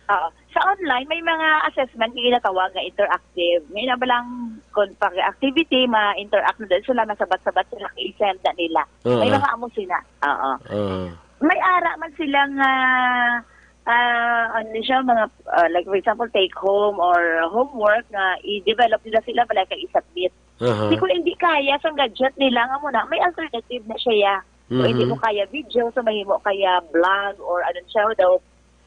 Oo. Sa online, may mga assessment nga ginatawag nga interactive. May na ba lang kung pag-activity, ma-interact na dahil sila, masabat-sabat sila, i-send na nila. May Oo. mga amo sila. Oo. Oo. May ara man sila nga, ah, ano siya, mga, ah, like, for example, take home or homework nga i-develop nila sila, wala kay i-submit. Aha. Di, kung hindi kaya sa gadget nila, nga mo na, may alternative na siya, ya. Kung hindi Mhm. mo kaya video, so mahimo kaya blog or ano siya daw,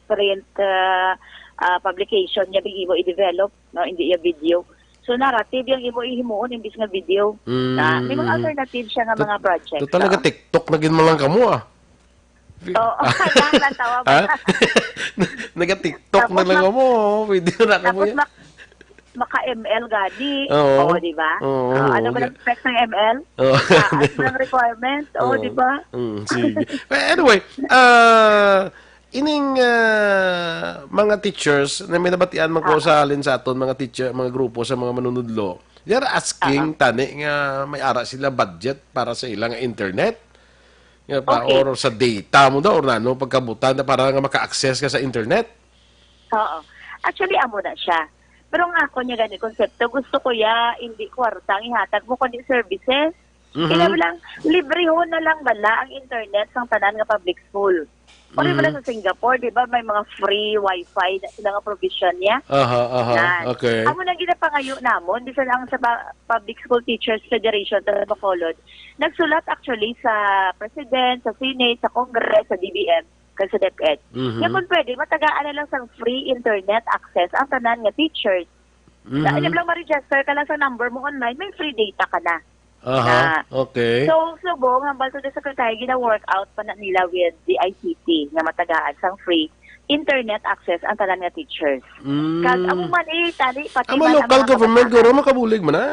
print, ah, ah, publication niya, di imo i-develop, no? Hindi ya video. So, narrative yung imo ihimuon, imbis nga video. Mm. Na, may mga alternative siya nga Tot-, mga project. Total, So, naga-TikTok na gid man lang kamo, ah. Oo, lang, natawa ba? Ha? Naga-TikTok Tapos na lang mak-, kamo, oh. Pwede na kamo tapos yan. mak-, maka-M L gani. Oo. Oo, di ba? Oo, Ah, ano ba okay. ang specs ng M L? Oo. Ah, ano ba ang requirement? Oo, Oo. di ba? Mm, sige. But anyway, ah, ining, ah, mga teachers na may nabatian man ko Ah. sa halin sa aton mga teacher, mga grupo sa mga manunudlo, they are asking, Ah. tani, nga may ara sila budget para sa ilang internet. Nga pa, Okay. or sa data mo daw, or ano, pagkabutan na para nga maka-access ka sa internet? Oo. Actually, amo na siya. Pero nga ako niya gani konsepto, gusto ko ya, hindi kwarta ang ihatag mo, kundi services. Mhm. Kaya lang, librehon na lang bala ang internet sang tanan nga public school. Or Mhm. wala sa Singapore, di ba, may mga free wifi na sila nga provision niya? Aha, aha. Yan. Okay. Amo nang ginapangayo namon, bisan ang sa pa-, Public School Teachers Federation sa Bacolod, nagsulat actually sa President, sa Senate, sa Congress, sa D B M, kag sa DepEd. Mhm. Nga kung pwede, matagaan na lang sang free internet access ang tanan nga teachers. Na, Mhm. alam lang, ma-register ka lang sa number mo online, may free data ka na. Aha, Na, okay. so, subong, hambal to the secretary, gina-work out pa na nila with the I C T nga matagaan sang free internet access ang tanan nga teachers. Mm. Kag amo man, eh, tali, pati Ang mga man ang local mga government, kabataan. guro, makabulig man na.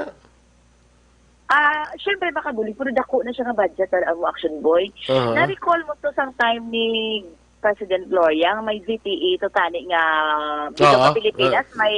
Ah, syempre, makabulig, pero dako na siya nga budget para amo, Action Boy. Aha. Na-recall mo to sang time ni President Gloria, nga may G T E to tani nga dito Oo, sa Pilipinas, ah, may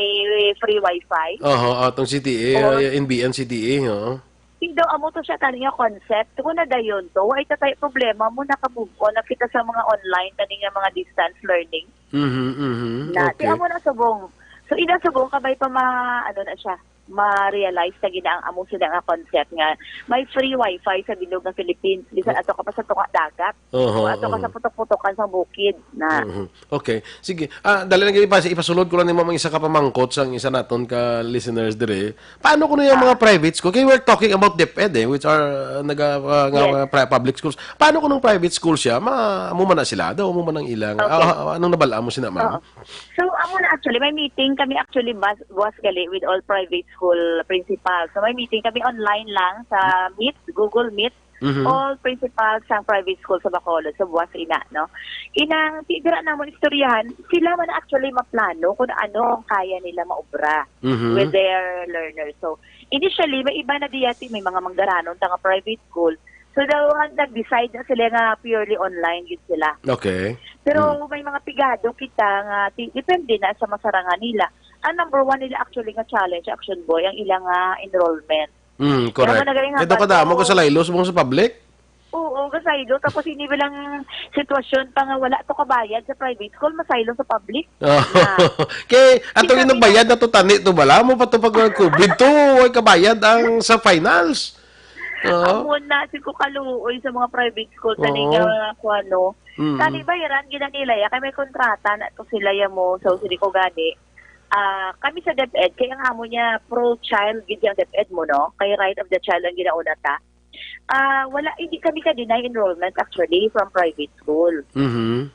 free wifi. Oo, atong C T A, Oo. uh, N B N C T A, oo. Hindi, amo to siya tani nga concept. Kung na dayon to, ay tatay problema mo, naka-move on na kita sa mga online, tani nga mga distance learning. Mhm, mhm. Na, Okay. ti amo na subong. So, ina subong, kabay pa ma-, ano na siya, ma-realize na gina ang amo sila nga concept nga may free wifi sa bilog nga Philippines. Bisan Oh. ato ka pa sa tunga dagat. Oho, O ato ka oho. sa putok-putokan sa bukid na. Mhm. Okay. Sige. Ah, dali lang, ipas-, ipasulod ko lang nimo ang isa ka pamangkot sang isa naton ka listeners dire. Paano kuno yung mga Ah. private school? Kaya we're talking about DepEd, eh, which are, uh, naga-, uh, nga Yes. mga pri-, public schools. Paano kuno private school siya? Ma-, amo man na sila? Daw, amo man ang ilang? Okay. Ah, ah, anong nabal-a mo sina, ma'am? Oo. So, amo na actually, may meeting kami actually bas-, buwas gali with all private school principals. So, may meeting kami online lang sa Meet, Google Meet. Mhm. All principals sang private school sa Bacolod, sa buwas ina, no? Inang, ti-, dira namon istoryahan, sila man actually maplano kung ano ang kaya nila maobra Mhm. with their learners. So, initially, may iba na diya, ti, may mga manggaranon ta nga private school. So, daw, ang nag-decide na sila nga purely online yun sila. Okay. Pero Mm. may mga pigado kita nga, ti-, depende na sa masarangan nila. Ang number one nila actually nga challenge, Action Boy, ang ilang, ah, enrollment. Mm, Kaya correct. mo nagaling Eh, daw hambal kadamo ko. ka sa Lailos mo sa public? Oo, kasaylo. Tapos hindi bilang sitwasyon pa nga wala to kabayad sa private school, masaylo sa public. Ah. Na. Kay, ato Sinabi yung nagbayad na to, tani to bala? Mo pa to pag, uh, covid to, way kabayad ang sa finals. Oo. Amo na, si ko kaluoy sa mga private school, tani Oo. nga, kuwano, Mm. Kani bayaran gina nila ya, kay may kontrata na to sila ya mo. So, sili ko gani, ah, kami sa DepEd, kay ang amo niya pro-child gid ang DepEd mo, no? Kay right of the child ang ginauna ta. Ah, wala, hindi kami ka-deny enrollment actually from private school. Mhm.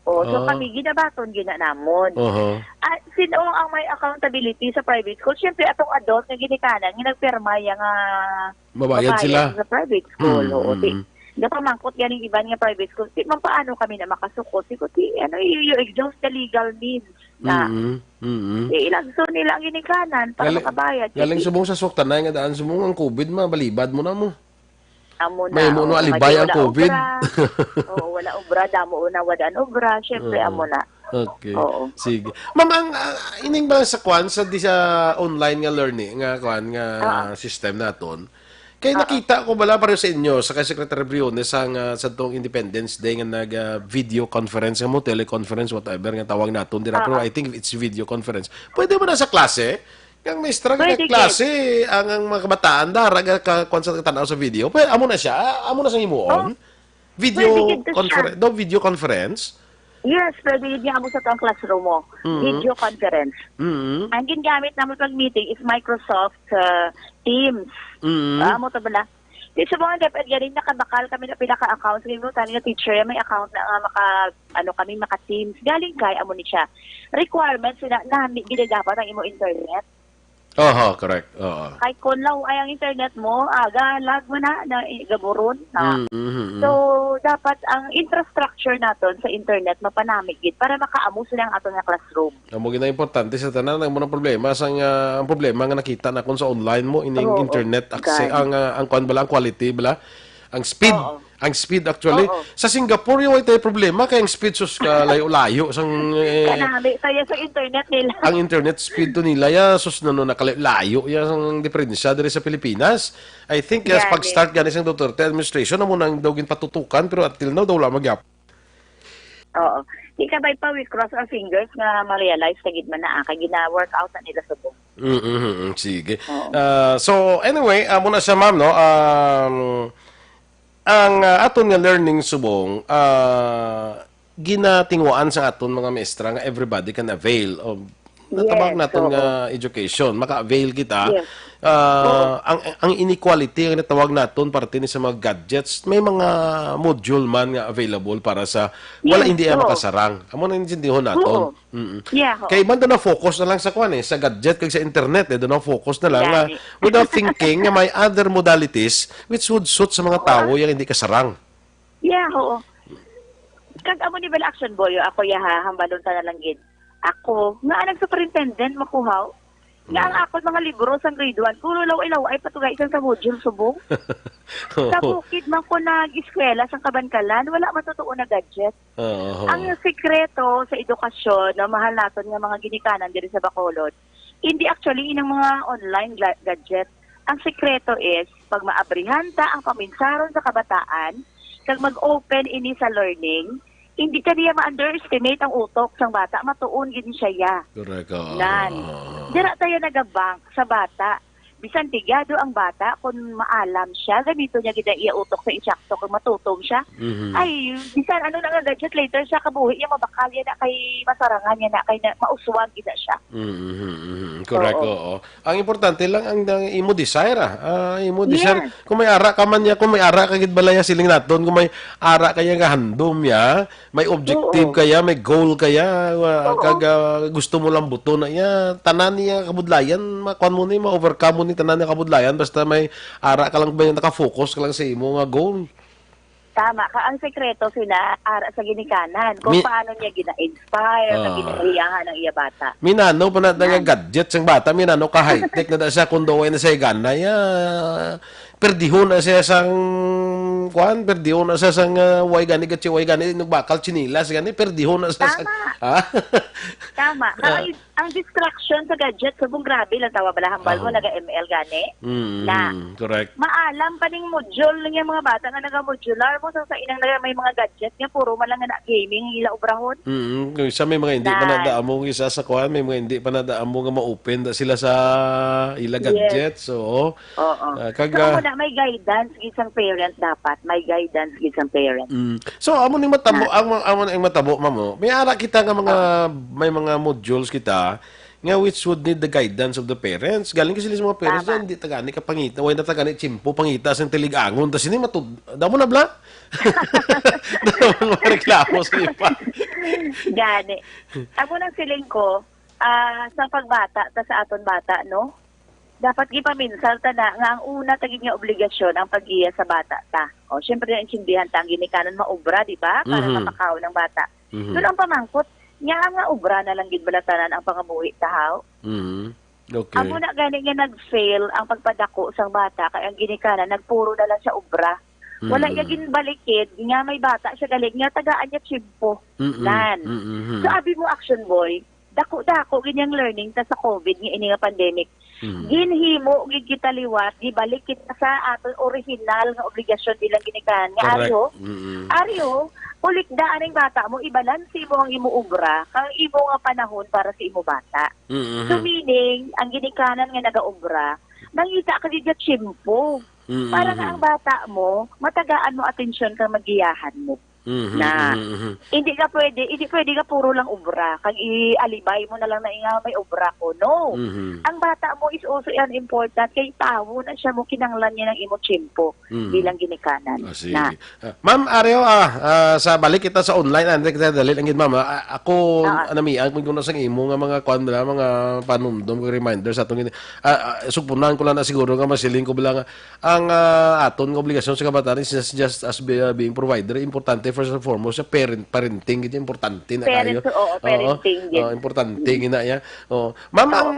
Oh, so Oo. kami, ginabaton gina namon. Oho. Ah, sino ang may accountability sa private school? Siyempre, atong adult nga ginikanan, nga nagpirma ya nga Mabayad mabayad sila. sa private school. Mm, Oo, mm, di, mm. Napamangkot ganing iban nga private school. Di man paano kami na makasukot? Di ko, di, ano, you, you exhaust the legal means na Mm, mm, mm. Di, ilagso nila ang ginikanan para Gali-, makabayad. galing Kasi subong sa suktanay nga daan subong ang covid, mabalibad mo na mo. Amo na, May mo no oo, alibay kay ang wala covid. obra. Oo, wala obra, damo na wala ang obra. Siyempre, Oo. amo na. Okay. Oo. Sige. Ma'am, ang, ah, ining ba sa kwan, sa, di sa online nga learning, nga kwan, nga Oo. system naton, kay Oo. nakita ko bala pareho sa inyo, sa kay Secretary Briones, ang, ah, sa tong Independence Day nga nag, ah, video conference, nga mo teleconference, whatever nga tawag naton dira, pero Oo. I think it's video conference. Pwede mo na sa klase? Kang maestra nga Pwede, nagklase, ang, ang mga kabataan, dara ka, ka, kwan sa tanaw sa video. Pwede, amo na siya. Ah, amo na sa himuon. Oh, Video pwede gid to siya. confer-, daw video conference? Yes, pwede gid niya amo sa tong classroom mo. Mm. Video conference. Mm. Ang ginagamit namin pag meeting is Microsoft, uh, Teams. Mm. Ah, amo to bala. Di sa mga DepEd, galing nakabakal kami na pila ka accounts. Ngayon, tani na teacher, may account na nga maka, ano, kami maka-Teams. Galing kay, amo ni siya. Requirements na, nami, gid dapat ang imo internet. Oho, correct. Oo. Kay kung law ay ang internet mo, aga, lag man na, na, eh, gaburon na. Mm, mm, mm. So, dapat ang infrastructure naton sa internet mapanamig gid para makaamo sila ang aton nga classroom. Amo gid ang importante sa tanan, ang mga problema sa nga, ang problema nga nakita na kung sa online mo, ining Oo, internet access, guys. ang, ah, ang kwan bala, ang quality bala, ang speed, Oo. ang speed actually. Oo. Sa Singapore, yung ay tayo problema, kay ang speed sus ka layo-layo sang, eh, Kanami, kaya sa internet nila. ang internet speed to nila, ya, sus, nano, nakalayo-layo, ya, sang diferensya diri sa Pilipinas. I think, yes, Gani. pag-start gani sang Duterte administration, amo nang daw ginpatutukan, pero until now, daw wala magyap. Oo. Di ka ba ipa, we cross our fingers nga ma-realize ka gid man na, ah, kay gina-work out na nila subong. Mm, mm, mm, sige. Oo. Ah, so, anyway, amo na siya, ma'am, no? Um, ang, ah, aton nga learning subong, ah, ginatinguan sa aton mga maestra nga everybody can avail of natawag Yes, naton oo. nga education. Maka-avail kita. Yes. Ah, Oo. ang, ang inequality ang natawag naton parte ni sa mga gadgets, may mga module man nga available para sa wala Yes, hindi ang oo. makasarang. Amo na intindihon naton. Oo. Mm-mm. Yeah, oo. Kay iban daw na focus na lang sa kwan eh, sa gadget kag sa internet eh, daw na focus na lang nga Gani. without thinking nga may other modalities which would suit sa mga Oo. tawo yang hindi kasarang. Yeah, oo. Kag amo ni bala action boy, ako ya ha, hambalon ta na lang gid. Ako, nga ang superintendent makuhaw, nga ang Mm. akon mga libro sa grade one, puro law-ay-law-ay pa to, guys, sa module subong. Sa Oo. bukid man ko nag-eskwela sa Kabankalan, wala man totoo na gadget. Oo. Ang sikreto sa edukasyon, no, mahal naton nga mga ginikanan diri sa Bacolod, hindi actually inang mga online gla-, gadget. Ang sikreto is, pag maabrihan ta ang paminsaron sa kabataan, kag mag-open ini sa learning, hindi ta niya ma-underestimate ang utok sang bata, matuon gid siya ya. Correct, oo. Nan. Oo, oo. Dira tayo nagabank sa bata. Bisan pigyado ang bata, kung maalam siya, gamito niya gid ang iya utok sa insakto kung matutom siya. Mhm. Ay, bisan ano na nga gadget, later siya kabuhi niya, mabakal yan na kay masarangan niya na, kay na, mauswag gid na siya. Mhm, mhm. Correct, Oo. oo. Ang importante lang ang, ang imo desire, ah. Ah, imo desire. Yes. Kung may ara ka man niya, kung may ara ka gid balaya siling naton, kung may ara ka niya nga handom niya, may objective Oo. kaya, may goal kaya, wa-, Oo. kag, ah, gusto mo lang buto na iya, tanan niya kabudlayan, makuan mo ni, ma-overcome mo ni tanan niya kabudlayan, basta may ara ka lang ba, naka-focus ka lang sa imo nga goal. Tama ka. Ang sekreto sina ara sa ginikanan, kung Mi- paano niya gina-inspire, sa Ah. ginaiyahan ang iya bata. Minano pa na, na nga Yan. gadget sang bata, minano ka high-tech na da siya, kung daw ay na siya gana, ya, perdihon na siya sang, kuan, perdihon na siya sang, ah, way gani, gatsi, way gani, nagbakal, chinilas, gani, perdihon na siya sang, Tama. ha? Tama. Ah. Kay, Ang distraction sa gadget, subong grabe lang, tawa bala, hambal mo, Aho. Naga-M L gani. Mm, Na. mm, correct. Maalam pa ning module nga mga bata nga naga-modular mo, sa, sa inang naga may mga gadget nga puro man lang nga na gaming ang ila obrahon. Mm, kung isa may mga hindi pa Nan. Nadaamo, kung isa sa kuan, may mga hindi pa nadaamo nga ma-open da sila sa ila Yes. gadget. So, Oo. Ah, kag, So, ah, amo na, may guidance gid sang parent dapat. May guidance gid sang parent. Mm. So, amo ning matabo, Na. ang, amo ning matabo, ma'am, oh. May ara kita nga mga, Oo. may mga modules kita nga which would need the guidance of the parents. Galing kasi sa mga parents Tama. na hindi tagani ka pangita, way na tagani tiyempo pangita sang tilig-angon. Tas ini matud-, damo na bla? Damo na mga reklamo sa iba. Gani. Amo nang siling ko, ah, sa pagbata, ta sa aton bata, no? Dapat gipaminsar ta na nga ang una ta gid nga obligasyon ang pag-iya sa bata ta. O, syempre, naintindihan ta ang ginikanan maobra, di ba? Para Mhm. mapakaon ang bata. Mhm. Pero ang pamangkot, nga nga obra na lang gid bala tanan ang pangabuhi ta, haw? Mhm. Okay. Amo na gani nga nag-fail ang pagpadako sang bata kay ang ginikanan nagpuro na lang siya obra. Wala Mm. iya ginbalikid nga may bata siya gali nga tagaan niya tiyempo. Mm-mm. Nan. Mm-mm. So, abi mo, Action Boy, dako-dako gid yang learning ta sa COVID nga ini nga pandemic. Mm. Ginhimo gid kita liwat, gibalik kita sa aton original nga obligasyon bilang ginikanan nga Correct. Aryo. Mm-mm. Aryo, ulikda aning bata mo, ibalanse mo ang imo obra, kang imo nga panahon para sa imo bata. Mm-hmm. So, meaning, ang ginikanan nga nagaobra, nangita ka gid nga tiyempo. Mm-hmm. Para nga ang bata mo, matagaan mo atensyon kang magiyahan mo. Mhm, Na, mhm, mhm. hindi ka pwede, hindi pwede nga puro lang obra, kag ialibay mo na lang na nga may obra ko. No. Mhm. Ang bata mo is also an important, kay tawo na siya mo, kinahanglan niya ng imo tiyempo Mhm. bilang ginikanan. Ah, sige. Na. Ah, Ma'am Areo, ah, ah, sa balik kita sa online, ah, hindi kita dali lang gid, ma'am, ah. Ah, ako, Ah. ah, namian ko kuno sang imo nga mga kuan bala, mga panumdom, reminder sa atong gini-, ah, ah, sugpunan ko lang na siguro nga masiling ko bala nga ang, ah, aton nga obligasyon sa kabataan is just, just as be-, uh, being provider, importante first and foremost sa parent, parenting, gid importante na Parent, kayo. Oo, oo, parenting, gid. Oo, importante, Mm. gina, ya. Oo. Ma'am, Oo. ang,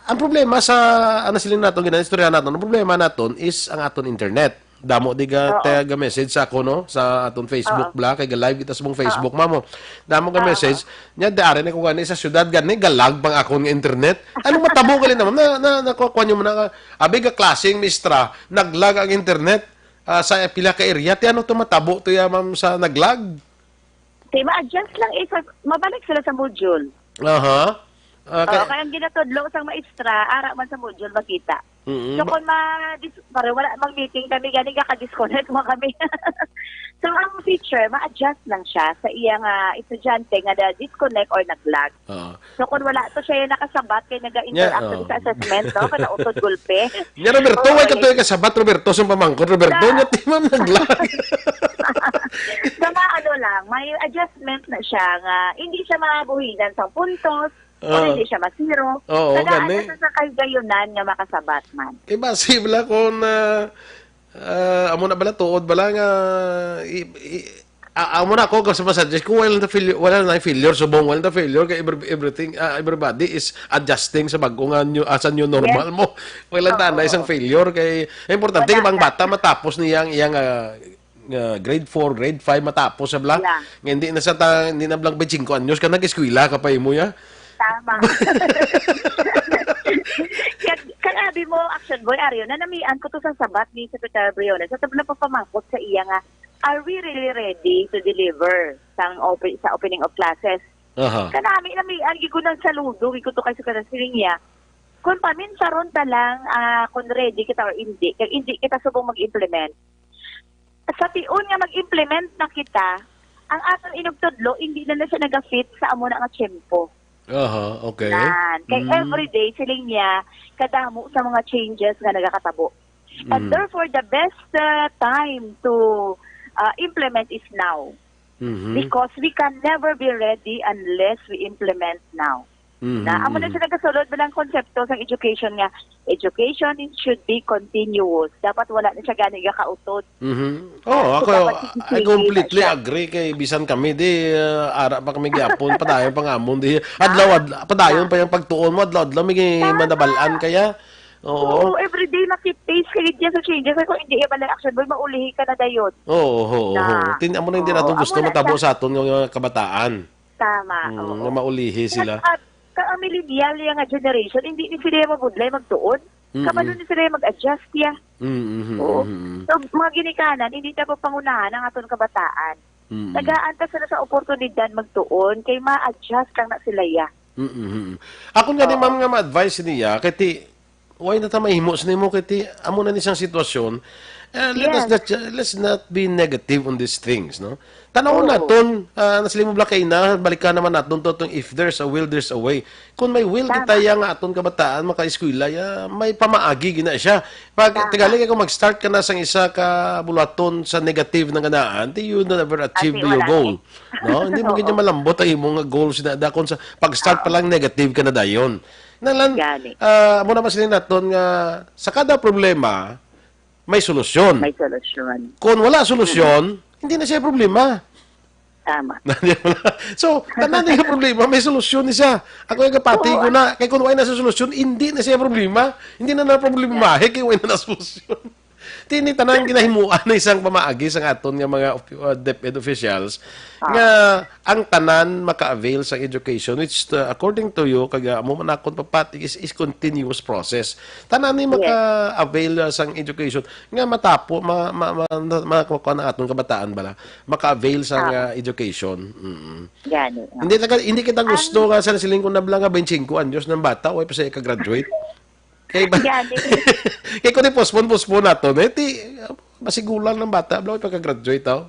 ang problema sa, ano, sila naton, ginaistorya naton, ang problema naton is ang aton internet. Damo di ga, Oo. Taga message sa ako, no, sa aton Facebook Oo. bla, kay ga live kita sa mong Oo. Facebook, ma'am, oh. Damo ga Oo. message, nya, di ari na ko gani sa syudad, gani, galag pang akon nga internet. Anong matabo gali na, ma'am? Na, na, nakuha niyo mo na, Abi, ga klaseng mistra, nag-lag ang internet, ah, sa pila ka area. Ti ano to matabo to ya, ma'am, sa nag-lag? Ti ma-adjust lang, eh, sa, mabalik sila sa module. Aha. Ah, Oo, kay kaya ang ginatudlo sang maestra, ara man sa module makita. Mm, So, ma- kung ma-, dis-, pare, wala, mag-meeting kami, gani ka-disconnect mo kami. So, ang teacher, ma-adjust lang siya sa iyang, ah, estudyante nga na-disconnect or nag-lag. Oo. So, kung wala to siya yung nakasabat, kay nag-interact Nya, oh. sa assessment, no? Kaya nautod gulpe. Nya, Roberto, Oo, way ka to like yung kasabat, Roberto, sa pamangkot, Roberto, Sa nya, ti, ma'am, nag-lag. Sa mga ano lang, may adjustment na siya nga hindi siya mabuhinan sa puntos, o Ah. hindi siya masiro. Oo, Tagaan gani. na sa, sa kahigayunan nga makasabat man. Eh, basi bala kung, ah, Ah, amo na bala, tuod bala nga, i-, i-, a-, amo na ako, sa masuggest ko, wala na failure, wala na failure, subong, wala na failure, kay every-, everything, ah, everybody is adjusting sa bago nga new, ah, sa new normal Yes. mo. Wala Oo, na, na isang oo. failure, kay, importante, Wala ang na. bata, matapos niya ang iyang, ah, ah, grade four, grade five, matapos sa bala. Wala. Nga hindi na sa ta-, hindi na blang twenty-five anyos ka, nag-eskwela ka pa imo, ya? Tama. Kag, kag abi mo, Action Boy, Ario, nanamian ko to sa sabat ni Secretary Briones. Sa tabla pagpamangkot sa iya nga, "Are we really ready to deliver sang open, sa opening of classes?" Aha. Kanami, namian, gid ko nang saludo, gid ko to kay Secretary, siling niya, "Kung paminsaron ta lang, ah, kung ready kita or hindi, kay hindi kita subong mag-implement." Sa tion nga mag-implement na kita, ang aton inugtudlo, hindi na, na siya nagafit sa amo na nga tiyempo. Aha, okay. Nan. Kay Mm. everyday, siling niya, kadamo sa mga changes nga nagakatabo. And Mm. therefore, the best, uh, time to, uh, implement is now. Mhm. Because we can never be ready unless we implement now. Mhm, Na, amo na mhm. siya nagasulod ba ng konsepto sa education nga, education should be continuous. Dapat wala na siya gani gakautod. Mhm. Oh, Dapat ako, dapat I sige completely na siya. agree kay bisan kami di, ah, ara pa kami gyapon, padayon pa nga amon di. Adlaw, adlaw, padayon pa yung pagtuon mo, adlaw-adlaw may Tama. manabalaan kaya. Oo. Oo, everyday makit-face ka gid sa changes. Kung hindi, iba lang action, boy, maulihi ka na dayon. Oo, oo, Na. oo. Tin-, amo na hindi Oo, nato gusto amo na matabo siya. sa aton nga kabataan. Tama, Mm, oo. nga maulihi sila. Nag-, Kag ang millennial ya nga generation, hindi ni sila mabudlay magtuon. Mm-mm. Kabalo ni sila mag-adjust ya. Mm-mm. Oo. Mm-mm. So, mga ginikanan, hindi ta papangunahan ang aton kabataan. Mm-mm. Nagaanta sila sa oportunidad magtuon, kay ma-adjust lang na sila ya. Mm-mm. Akon gani, Oo. ma'am, nga ma-advise niya, kay ti, why na ta mahimo sa nimo, kay ti, amo na ni siyang sitwasyon. Eh, let us Yes. not, let's not be negative on these things, no? Tanaw Oo. naton, ah, nasiling mo bala kay na, balikan naman naton to, tong if there's a will, there's a way. Kung may will Tama. kita ya nga aton kabataan, makaeskwela ya, may pamaagi gina siya. Pag, Tama. tigali kay kung mag-start ka na sang isa ka buluhaton sa negative nga ganaan, ti you never achieve Ate, your wala goal. eh. No? Hindi mo Oo. gid malambot ang imong goals na dakon sa pag-start pa Oo. lang negative ka na dayon. Nalan, Gani. ah, amo na masiling naton nga sa kada problema, may solusyon. May solusyon. Kung wala solusyon, hindi na siya problema. Tama. So, tanan nga problema, may solusyon ni siya. Ako yung kapati Oo, ko ah. na, kay kung wala na sa solusyon, hindi na siya problema. Hindi na na problema, Yeah. eh, kay wala na solusyon. Tini tanan ginahimuan na isang pamaagi sa aton nga mga of-, uh, DepEd officials Ah. nga ang tanan maka-avail sa education, which, uh, according to you, kag, uh, amo man akon papati, is, is continuous process. Tanan ni Yes. maka-avail, uh, sang education nga matapo, ma-, ma-, ma-, ma-, makuha ang aton kabataan bala, maka-avail sang, Ah. uh, education. Mm. Gani, ah. Hindi taga, hindi kita Ang gusto nga sa siling ko na bala nga twenty-five anyos ng bata, way pa siya ika-graduate. Kay ba, Gani. kay kung i-postpone, postpone nato, eh, ti, masigulang ng bata, bala, way pa ka-graduate, oh.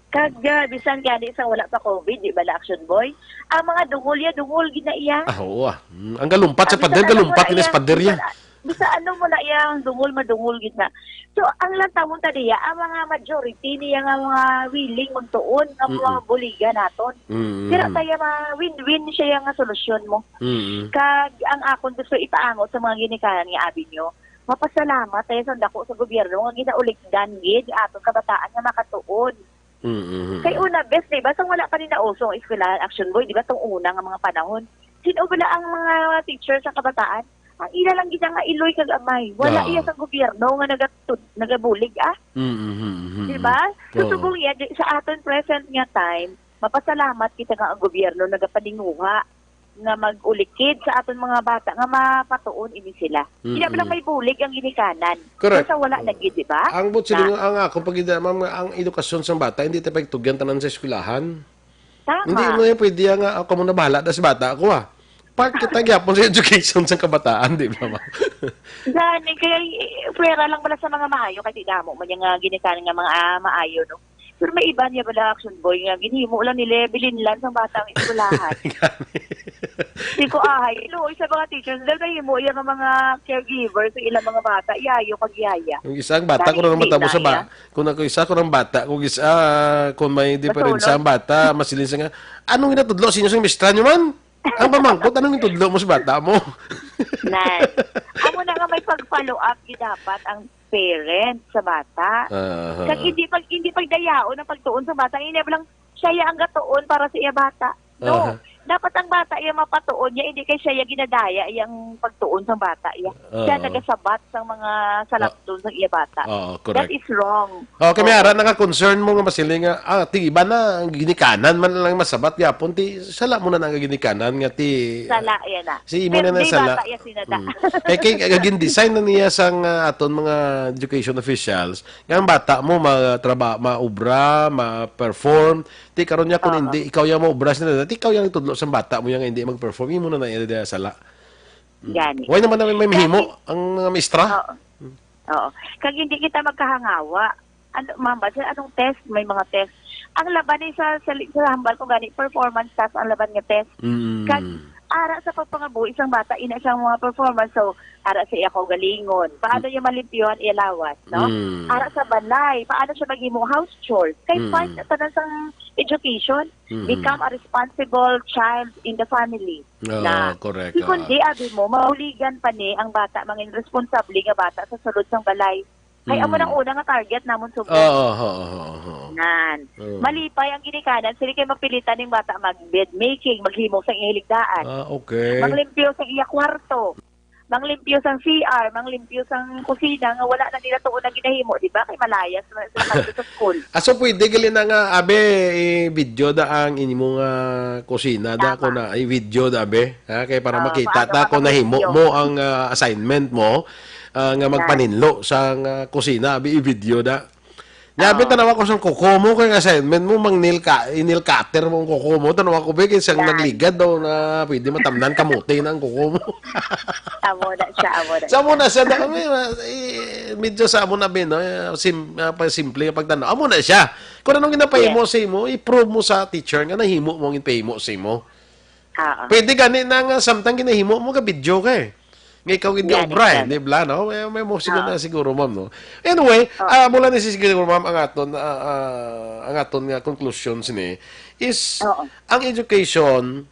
Kag, ah, bisan gani sa wala pa COVID, di ba, la Action Boy? Ang mga dungol ya, dungol gid na iya. Ah, oo, ah. Mm, ang galumpat sa Ang bisan pader, ano mo galumpat na gina sa iya, pader ya. bisan, bisan ano mo na iya, ang dungol, madungol gid na. So, ang lantawon ta diya, ang mga majority niya nga mga willing magtuon, nga mga Mm-mm. buligan naton. Mm-mm. Pero tayo, ma-win-win siya nga solusyon mo. Mm-mm. Kag ang akon gusto ipaangot sa mga ginikanan nga avenue, mapasalamat tayo sa dako sa gobyerno nga ginaulikdan gid aton kabataan nga makatuon. Mm-hmm. Kay una, bes, di ba, sang wala pa ni nauso ang eskwelahan, Action Boy, di ba, tong una nga mga panahon, sino bala ang mga teacher sa kabataan? Ang ila lang gid nga iloy kag amay. Wala Oo. iya sa gobyerno nga nagatud-, nagabulig, ah. Mm-hmm. Di ba? So, Oo. subong iya, di, sa aton present nga time, mapasalamat kita nga ang gobyerno nagapaninguha nga mag-ulikid sa aton mga bata nga mapatuon ini sila. Mm-mm. Kaya lang may bulig ang ginikanan. Correct. Kaysa wala na gid, di ba? Ang buot siling, Na ang ako pag ida, ma'am, nga ang edukasyon sang bata, hindi ta pagtugyan tanan sa eskwelahan. Tama. Hindi mo yan pwede nga, "Ako mo na bahala na sa bata ko, ah." Part kita gyapon sa education sang kabataan, di ba, ma'am? Gani, kaya, eh, pwera lang pala sa mga maayo, kay di damo man yung, ah, ginikanan nga mga, ah, maayo, no? Pero may iba niya bala, Action Boy, nga ginhimo lang nila, bilinlan sang bata ang eskwelahan. Gani. Di ko ahay. Luoy sa mga teachers, dahil nahimo yung mga caregiver sa ilang mga bata, yayo kag yaya. Yung isang bata Dahil ko na hindi matabo sa na ba-, iya. kung ako isa ko ng bata, kung isa, ah, kung may diferensya Masulod. ang bata, masiling sa nga, "Anong ginatudlo sa inyo sa mistra nyo man? Ang pamangkot, anong gintudlo mo sa bata mo?" Nan. Amo na nga may pag-follow up, gi dapat ang parent sa bata. Aha. Kag hindi pag, hindi pagdayaon ang pagtuon sa bata. Hindi lang siya ang gatuon para sa iya bata. No. Aha. Dapat ang bata iya mapatuon niya, hindi kay siya iya ginadaya iyang pagtuon sa bata iya. Siya Oo. nagasabat sa mga salakton sa iya bata. Oo, correct. That is wrong. Okay, may Oo. ara na nga concern mo nga masiling nga, ah, ti iba na, ang ginikanan man lang masabat gyapon, ti sala mo na nga ginikanan nga ti, Sala, yan na. Si imo Pero na di nasala. bata, yan sinada. Mm. Eh, kay, kay, gin-design na niya sang, ah, aton mga education officials, nga ang bata mo matraba-, maubra, ma-perform. Ti karon niya kung Oo. hindi, ikaw yang maubra sila, ti ikaw yang tudlo sang bata mo yang hindi mag-perform, imo na na iya sala. Mm. Gani. Why naman namin may Gani. mahimo ang mga mistra? Oo. Oo. Kag hindi kita magkahangawa. Ano, ma'am, ba, sa anong test? May mga test. Ang laban ni sa, sa, sa hambal ko gani, performance test ang laban nga test. Mm. Kag ara sa pagpangabuhi sang bata, ina siyang mga performance. So, ara sa iya kaugalingon. Paano Mm. niya malimpyuhan iya lawas, no? Mm. Ara sa balay, paano siya maghimo house chores? Kay Mm. part na tanan sang education, Mm. become a responsible child in the family. Oo, Na, correct, si kundi, oo. abi mo, mabuligan pa ni ang bata, mangin responsable nga bata sa sulod sang balay. Kay amo Mm. nang una nga target namon subong. Oo, oo, oo, oo. Nan. Oo. Malipay ang ginikanan, sila kay mapilitan ning bata mag-bed making, maghimo sa iyang hiligdaan. Ah, okay. Maglimpyo sa iya kwarto. Manglimpyo sang C R, manglimpyo sang kusina nga wala na nila tuon na ginahimo, di ba? Kay malayas man sila kadto sa school. Ah, so pwede gali na nga, abi, i-video da ang imo nga kusina da, Tama. Kung na, i-video da, abi. Ha? Kay para Ah, makita paano ta kung nahimo makavideo? Mo ang, ah, assignment mo, ah, nga Yan. Magpaninlo sang, ah, kusina, abi, i-video da. Nya, abi, Oo. Tanawa ko sang kuko mo, kay assignment mo, mang nail ka, i-nail cutter mo ang kuko mo. Tanawa ko, be, kay sang Yan. Nagligad daw na pwede matamnan kamote na ang kuko mo. Amo na siya, amo na Sa mo siya. Na siya, da, kami, eh, medyo sa amo na, be, no? Eh, sim-, ah, pa-, simple nga pagtanaw. Amo na siya. Kung anong ginapahimo Yes. Sa imo, i-prove mo sa teacher nga nahimo mo ang ginpahimo sa imo. Oo. Pwede gani na nga samtang ginahimo mo, ga-video ka, eh. Nga ikaw gid Yan, obra, eh, exactly. Di ba, no? May, may mo siguro Oo. Na siguro, ma'am, no? Anyway, Oo. Ah, mula ni si siguro, ma'am, ang aton, ah, ah, ang aton nga conclusion sini is Oo. Ang education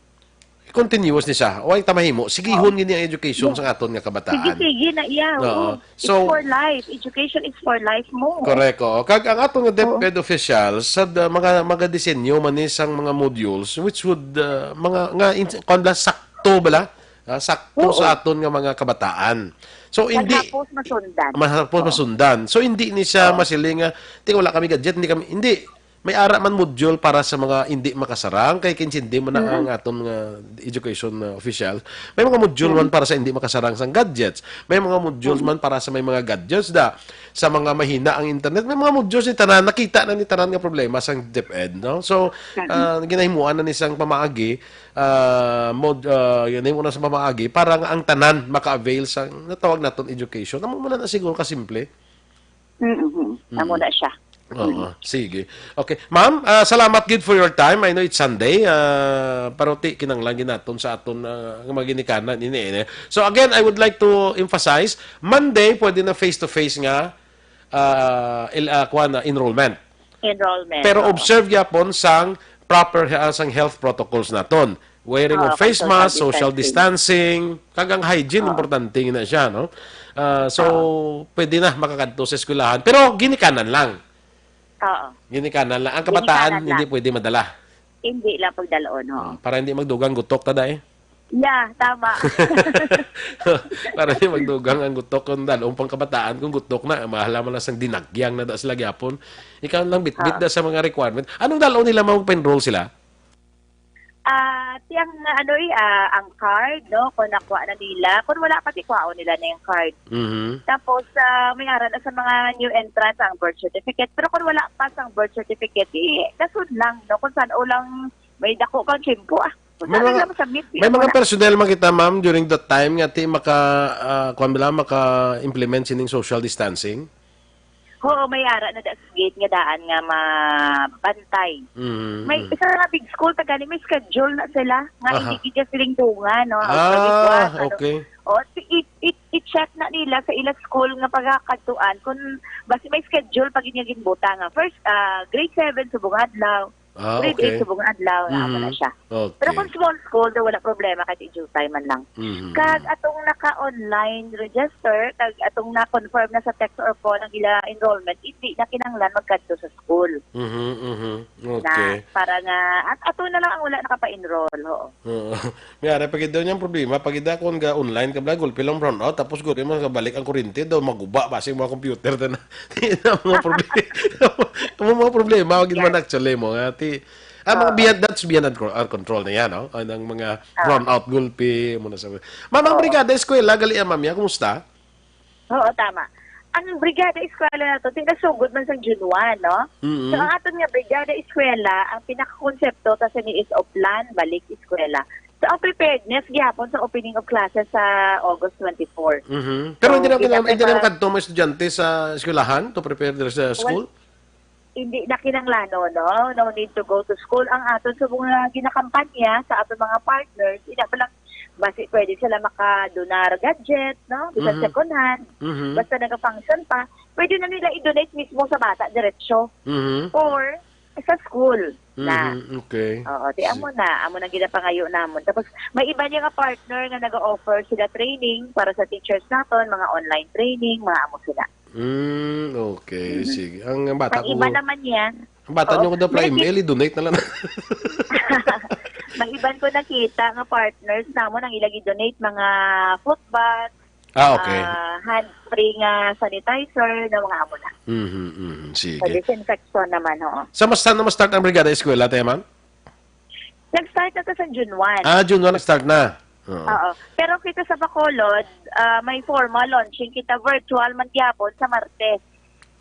continuous ni siya. Way ta mahimo. Sigihon Oo. Gid ang education Yeah. Sa aton nga kabataan. Sige, sige na iya. Oo. Oo. So, it's for life. Education is for life mo. Correct, oo. Kag ang aton nga Oo. DepEd officials, sa da-, mga, mga disenyo man ni sang mga modules, which would, uh, mga, nga, in, kwan bala, sakto bala? Ah, sakto Oo. Sa aton nga mga kabataan. So, hindi Maghapos masundan. Masundan. So, hindi ni siya Oo. Masiling nga, "Tika, wala kami gadget, hindi kami," hindi. May ara man module para sa mga hindi makasarang, kay kinsindi man na Mm-hmm. Ang aton nga education, uh, official. May mga module Mm-hmm. Man para sa hindi makasarang sang gadgets. May mga modules Mm-hmm. Man para sa may mga gadgets da. Sa mga mahina ang internet, may mga modules ni tanan, nakita na ni tanan nga problema sang DepEd, no? So, Mm-hmm. Ah, ginahimuan na ni sang pamaagi, ah, mod-, ah, ginahimuan na sa pamaagi para nga ang tanan maka-avail sa natawag naton education. Amo man na siguro kasimple. Mm-hmm. Mm. Amo na siya. Oo, sige. Okay. Ma'am, ah, salamat gid for your time. I know it's Sunday, ah, pero ti kinanglan gid naton sa aton, ah, nga mga ginikanan ini, eh. So again, I would like to emphasize, Monday, pwede na face-to-face nga, ah, il-, ah, kuwan na, enrollment. Enrollment, Pero oo. Observe gyapon sang proper he-, ah, sang health protocols naton. Wearing Oo, of face kag social mask, social distancing. Distancing, kag ang hygiene, Oo. Importante na siya, no? Ah, so, Oo. Pwede na makakadto sa eskwelahan. Pero ginikanan lang. Oo. Ginikanan lang. Ang kabataan, ginikanan lang. Hindi pwede madala. Hindi lang pagdalon, oo. Ah, para hindi magdugang gutok ta, day. Yeah, tama. Para hindi magdugang ang gutok kung dalon pang kabataan, kung gutok na, mahala man lang sang dinagyang na da sila gyapon. Ikaw lang bitbit Ah. Da sa mga requirement. Anong dalon nila magpa-enroll sila? Ah, ti ang, ano, eh, ah, ang card, no, kung nakuha na nila, kung wala pa, ti kuhaon nila na yung card. Mhm. Tapos, ah, may ara na sa mga new entrants ang birth certificate. Pero kung wala pa sang birth certificate, eh, dason lang, no, kung san-o lang may dako kang tiyempo, ah. Kung May saan mga, lang sa meet, may mga personnel man kita, ma'am, during that time nga ti maka, ah, kuwan bala, maka-implement sining social distancing? Oo, may ara na da sa gate nga daan nga mabantay. Mm, May mm. Isa nga big school, tagani may schedule na sila nga Aha. Hindi gid siling dungan, no? Ang Ah, service one, ano. Okay. O, i-, i-, i-, i-check na nila sa ila school nga pagkakadtuan kung basi may schedule pa gid nga ginbuta nga first, ah, grade seven subong adlaw, Ah, grade eight okay. Subong adlaw, nga amo na Mhm. Siya. Okay. Pero kung small school, daw wala problema kahit i-jutay man lang. Mhm. Kag atong naka-online register, kag atong na-confirm na sa text or phone ang ila enrollment, hindi na kinahanglan magkadto sa school. Mhm, mhm. Okay. Na, para nga, at ato na lang ang wala nakapa-enroll, oo. Oo. May ara pa gid daw niyang problema, pag ida kon ga online ka bala, gulpi lang brownout, tapos gulpi mo kabalik ang kuryente, daw maguba ba sing mga computer ta na. Ang mga problema. Ang mga problema, gid man Yeah. Actually mo, nga, ti, ah, mga Oo. Beyond, that's beyond our, our control na yan, no? Ang, ang mga Oo. Brownout, gulpi, mo na sa, ma'am, ang Oo. Brigada Eskwela, gali, ah, ma'am, ya, kumusta? Oo, tama. Ang Brigada Eskwela na to, tinasugod man sa June one, no? Mm-mm. So, ang aton nga Brigada Eskwela, ang pinakakonsepto ta sini is Oplan, Balik Eskwela. So, ang preparedness gihapon sa opening of classes sa August twenty-four. Mhm. Pero So, hindi na, hindi na, hindi na pa makadto mga estudyante sa eskwelahan to prepare their, sa school? Well, hindi na kinahanglan, no? No need to go to school. Ang aton sa mga ginakampanya, sa aton mga partners, ina pa lang, basi pwede sila makadonar gadget, no? Bisan Mhm. Second hand. Mhm. Basta nag-function pa, pwede na nila i-donate mismo sa bata, diretsyo. Mhm. Or, sa school na. Mhm, okay. Oo, ti amo na, amo na ginapangayo namon. Tapos, may iba niya nga partner nga nag-offer sila training para sa teachers naton, mga online training, mga amo sila. Mm, okay, Mhm. Sige. Ang bata Ang ko, iba naman niya, ang bata Oo. Niyo ko daw May pala ki- email, i-donate na lang. May iban ko nakita nga partners namon ang ilang i-donate, mga football, Ah, okay. Ah, hand-free nga sanitizer, na mga amo na. Mhm, mhm. Sige. Sa disinfection naman, oo. Sa mas, saan na ma-start ang Brigada Eskwela, te, ma'am? Nag-start na to sa June one. Ah, June one nag-start na. Oo. Oo. Pero kita sa Bacolod, ah, may formal launching kita, virtual man gyapon sa Martes.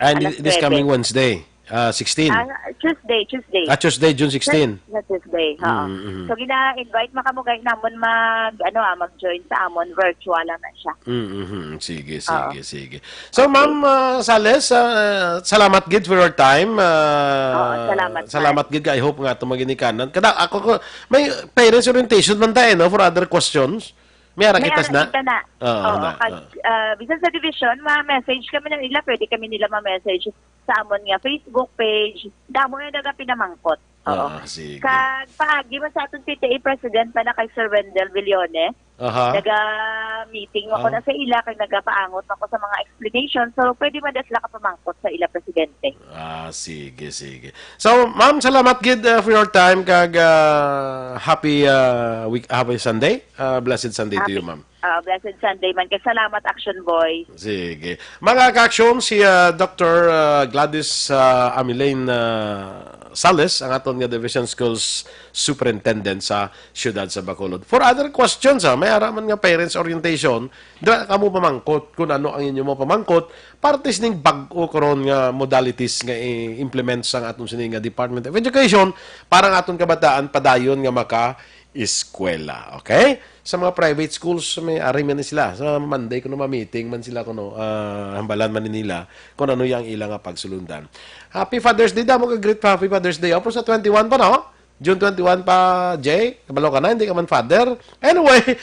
And Alas this nuebe. Coming Wednesday, ah, sixteen. Ah, Tuesday, Tuesday. Ah, Tuesday, June sixteen. Sa, sa Tuesday, oo. Mm, mm. So, gina-invite man kamo, guys, namon mag, ano, ah, mag-join sa amon, virtual lang na siya. Mm, mm. Sige, Oo. sige, sige. So, Okay. Ma'am, ah, Sales, ah, salamat gid for your time. Ah, Oo, salamat, salamat gid ka. I hope nga ato maginikanan. Kada, ako ko, may parents orientation man tayo, no, for other questions. May ara May kita ara na. kita na. Oo, Oo, na, kag, oo. ah, bisan sa division, ma-message kami ng ila, pwede kami nila ma-message sa amon nga Facebook page. Damo na naga pinamangkot. Oo. Ah, sige. Kag paagi man sa aton P T A president pa na kay Sir Wendell Villone. Aha. Naga-meeting ako Ah. na sa ila, kag nagapaangot ako sa mga explanation. So, pwede man da sila kapamangkot sa ila presidente. Ah, sige, sige. So, ma'am, salamat gid, uh, for your time, kag, uh, happy, uh, week, happy Sunday. Uh, blessed Sunday to you, Happy, ma'am. uh, blessed Sunday man. Kag salamat, Action Boy. Sige. Mga ka-aksyon, si, uh, Doctor, uh, Gladys, uh, Amilaine, uh, Sales, ang aton nga Division Schools Superintendent sa siyudad sa Bacolod. For other questions, ha, may ara man nga parents orientation, dira kamo pamangkot kung ano ang inyo mga pamangkot, parte sining bag-o karon nga modalities nga i-implement sang aton sini nga Department of Education para ang aton kabataan padayon nga maka-eskwela. Okay? Sa mga private schools, may ari man ni sila. Sa Monday, kuno ma-meeting man sila, kuno, ah, hambalan man ni nila kung ano yang ila nga pagsulundan. Happy Father's Day, damo ka greet pa. Happy Father's Day. Opo, sa twenty-one pa, no? June twenty-one pa, Jay. Kabalo ka na, hindi ka man father. Anyway,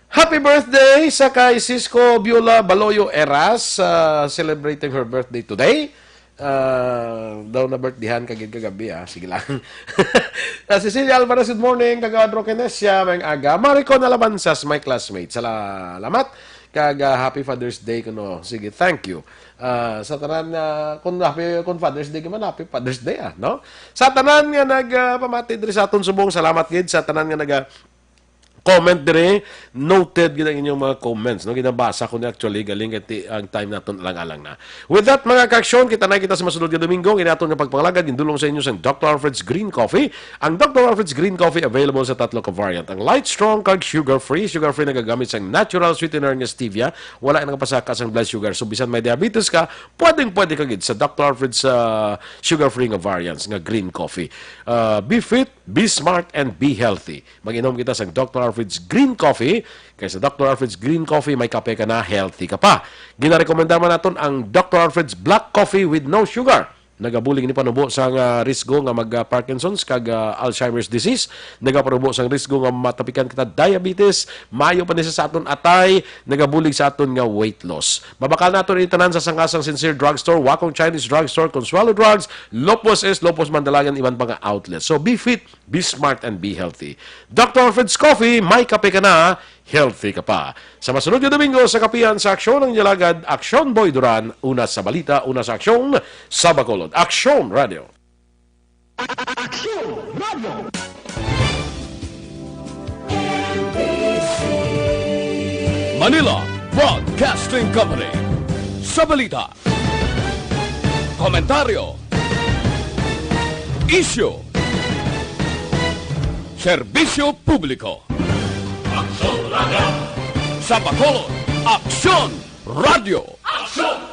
happy birthday sa kay Cisco Biola Baloyo Eras, ah, celebrating her birthday today. Ah, daw na birthdayhan ka gid kagabi, ah. Sige lang. Ah, Cecilia Alvarez, good morning. Kag Adro Kenesia, may aga. Maricon Alabanzas, my classmate. Salamat. Kag, ah, happy Father's Day kuno. Sige, thank you. Ah, sa tanan, ah, kung happy, kung Father's Day ka man, happy Father's Day, ah, no? Sa tanan nga nag, ah, pamati diri sa aton subong, salamat gid sa tanan nga naga comment diri. Noted gid ang inyong mga comments, no? Ginabasa ko ni actually, galing kay ti-, ang time naton alang-alang na. With that, mga ka-aksyon, kita na kita sa masunod nga Domingo. Ang aton nga pagpangalagad, gindulong sa inyo sang Doctor Alfred's Green Coffee. Ang Doctor Alfred's Green Coffee available sa tatlo ka variant. Ang light, strong, kag sugar-free. Sugar-free nagagamit sang natural sweetener nga stevia. Wala nagapasaka sang blood sugar. So, bisan may diabetes ka, pwedeng-pwede ka gid sa Doctor Alfred's, ah, sugar-free nga variants nga green coffee. Ah, be fit, be smart, and be healthy. Mag-inom kita sang Doctor Alfred's Green Coffee. Kay sa Doctor Alfred's Green Coffee, may kape ka na, healthy ka pa. Ginarekomenda man naton ang Doctor Alfred's Black Coffee with no sugar. Nagabulig ni panubo sang, ah, risgo nga mag, ah, Parkinson's kag, ah, Alzheimer's disease. Nagapanubo sang risgo nga matapikan kita diabetes. Maayo pa ni sa aton atay. Nagabulig sa aton nga weight loss. Mabakal naton ini tanan sa sangasang Sincere Drugstore, Wakong Chinese Drugstore, Consuelo Drugs, Lopez East, Lopez Mandalagan, iban pa nga outlet. So, be fit, be smart, and be healthy. Doctor Alfred's Coffee, may kape ka na, healthy ka pa. Sa masunod nga Domingo, sa kapihan sa Aksyon ang Yalagad, Aksyon Boy Duran, una sa balita, una sa aksyon, sa Bacolod. Aksyon Radio. Aksyon Radio. Manila Broadcasting Company. Sa balita, komentaryo, isyu, serbisyo publiko. Aksyon Radio. Sa Bacolod, Aksyon Radio. Aksyon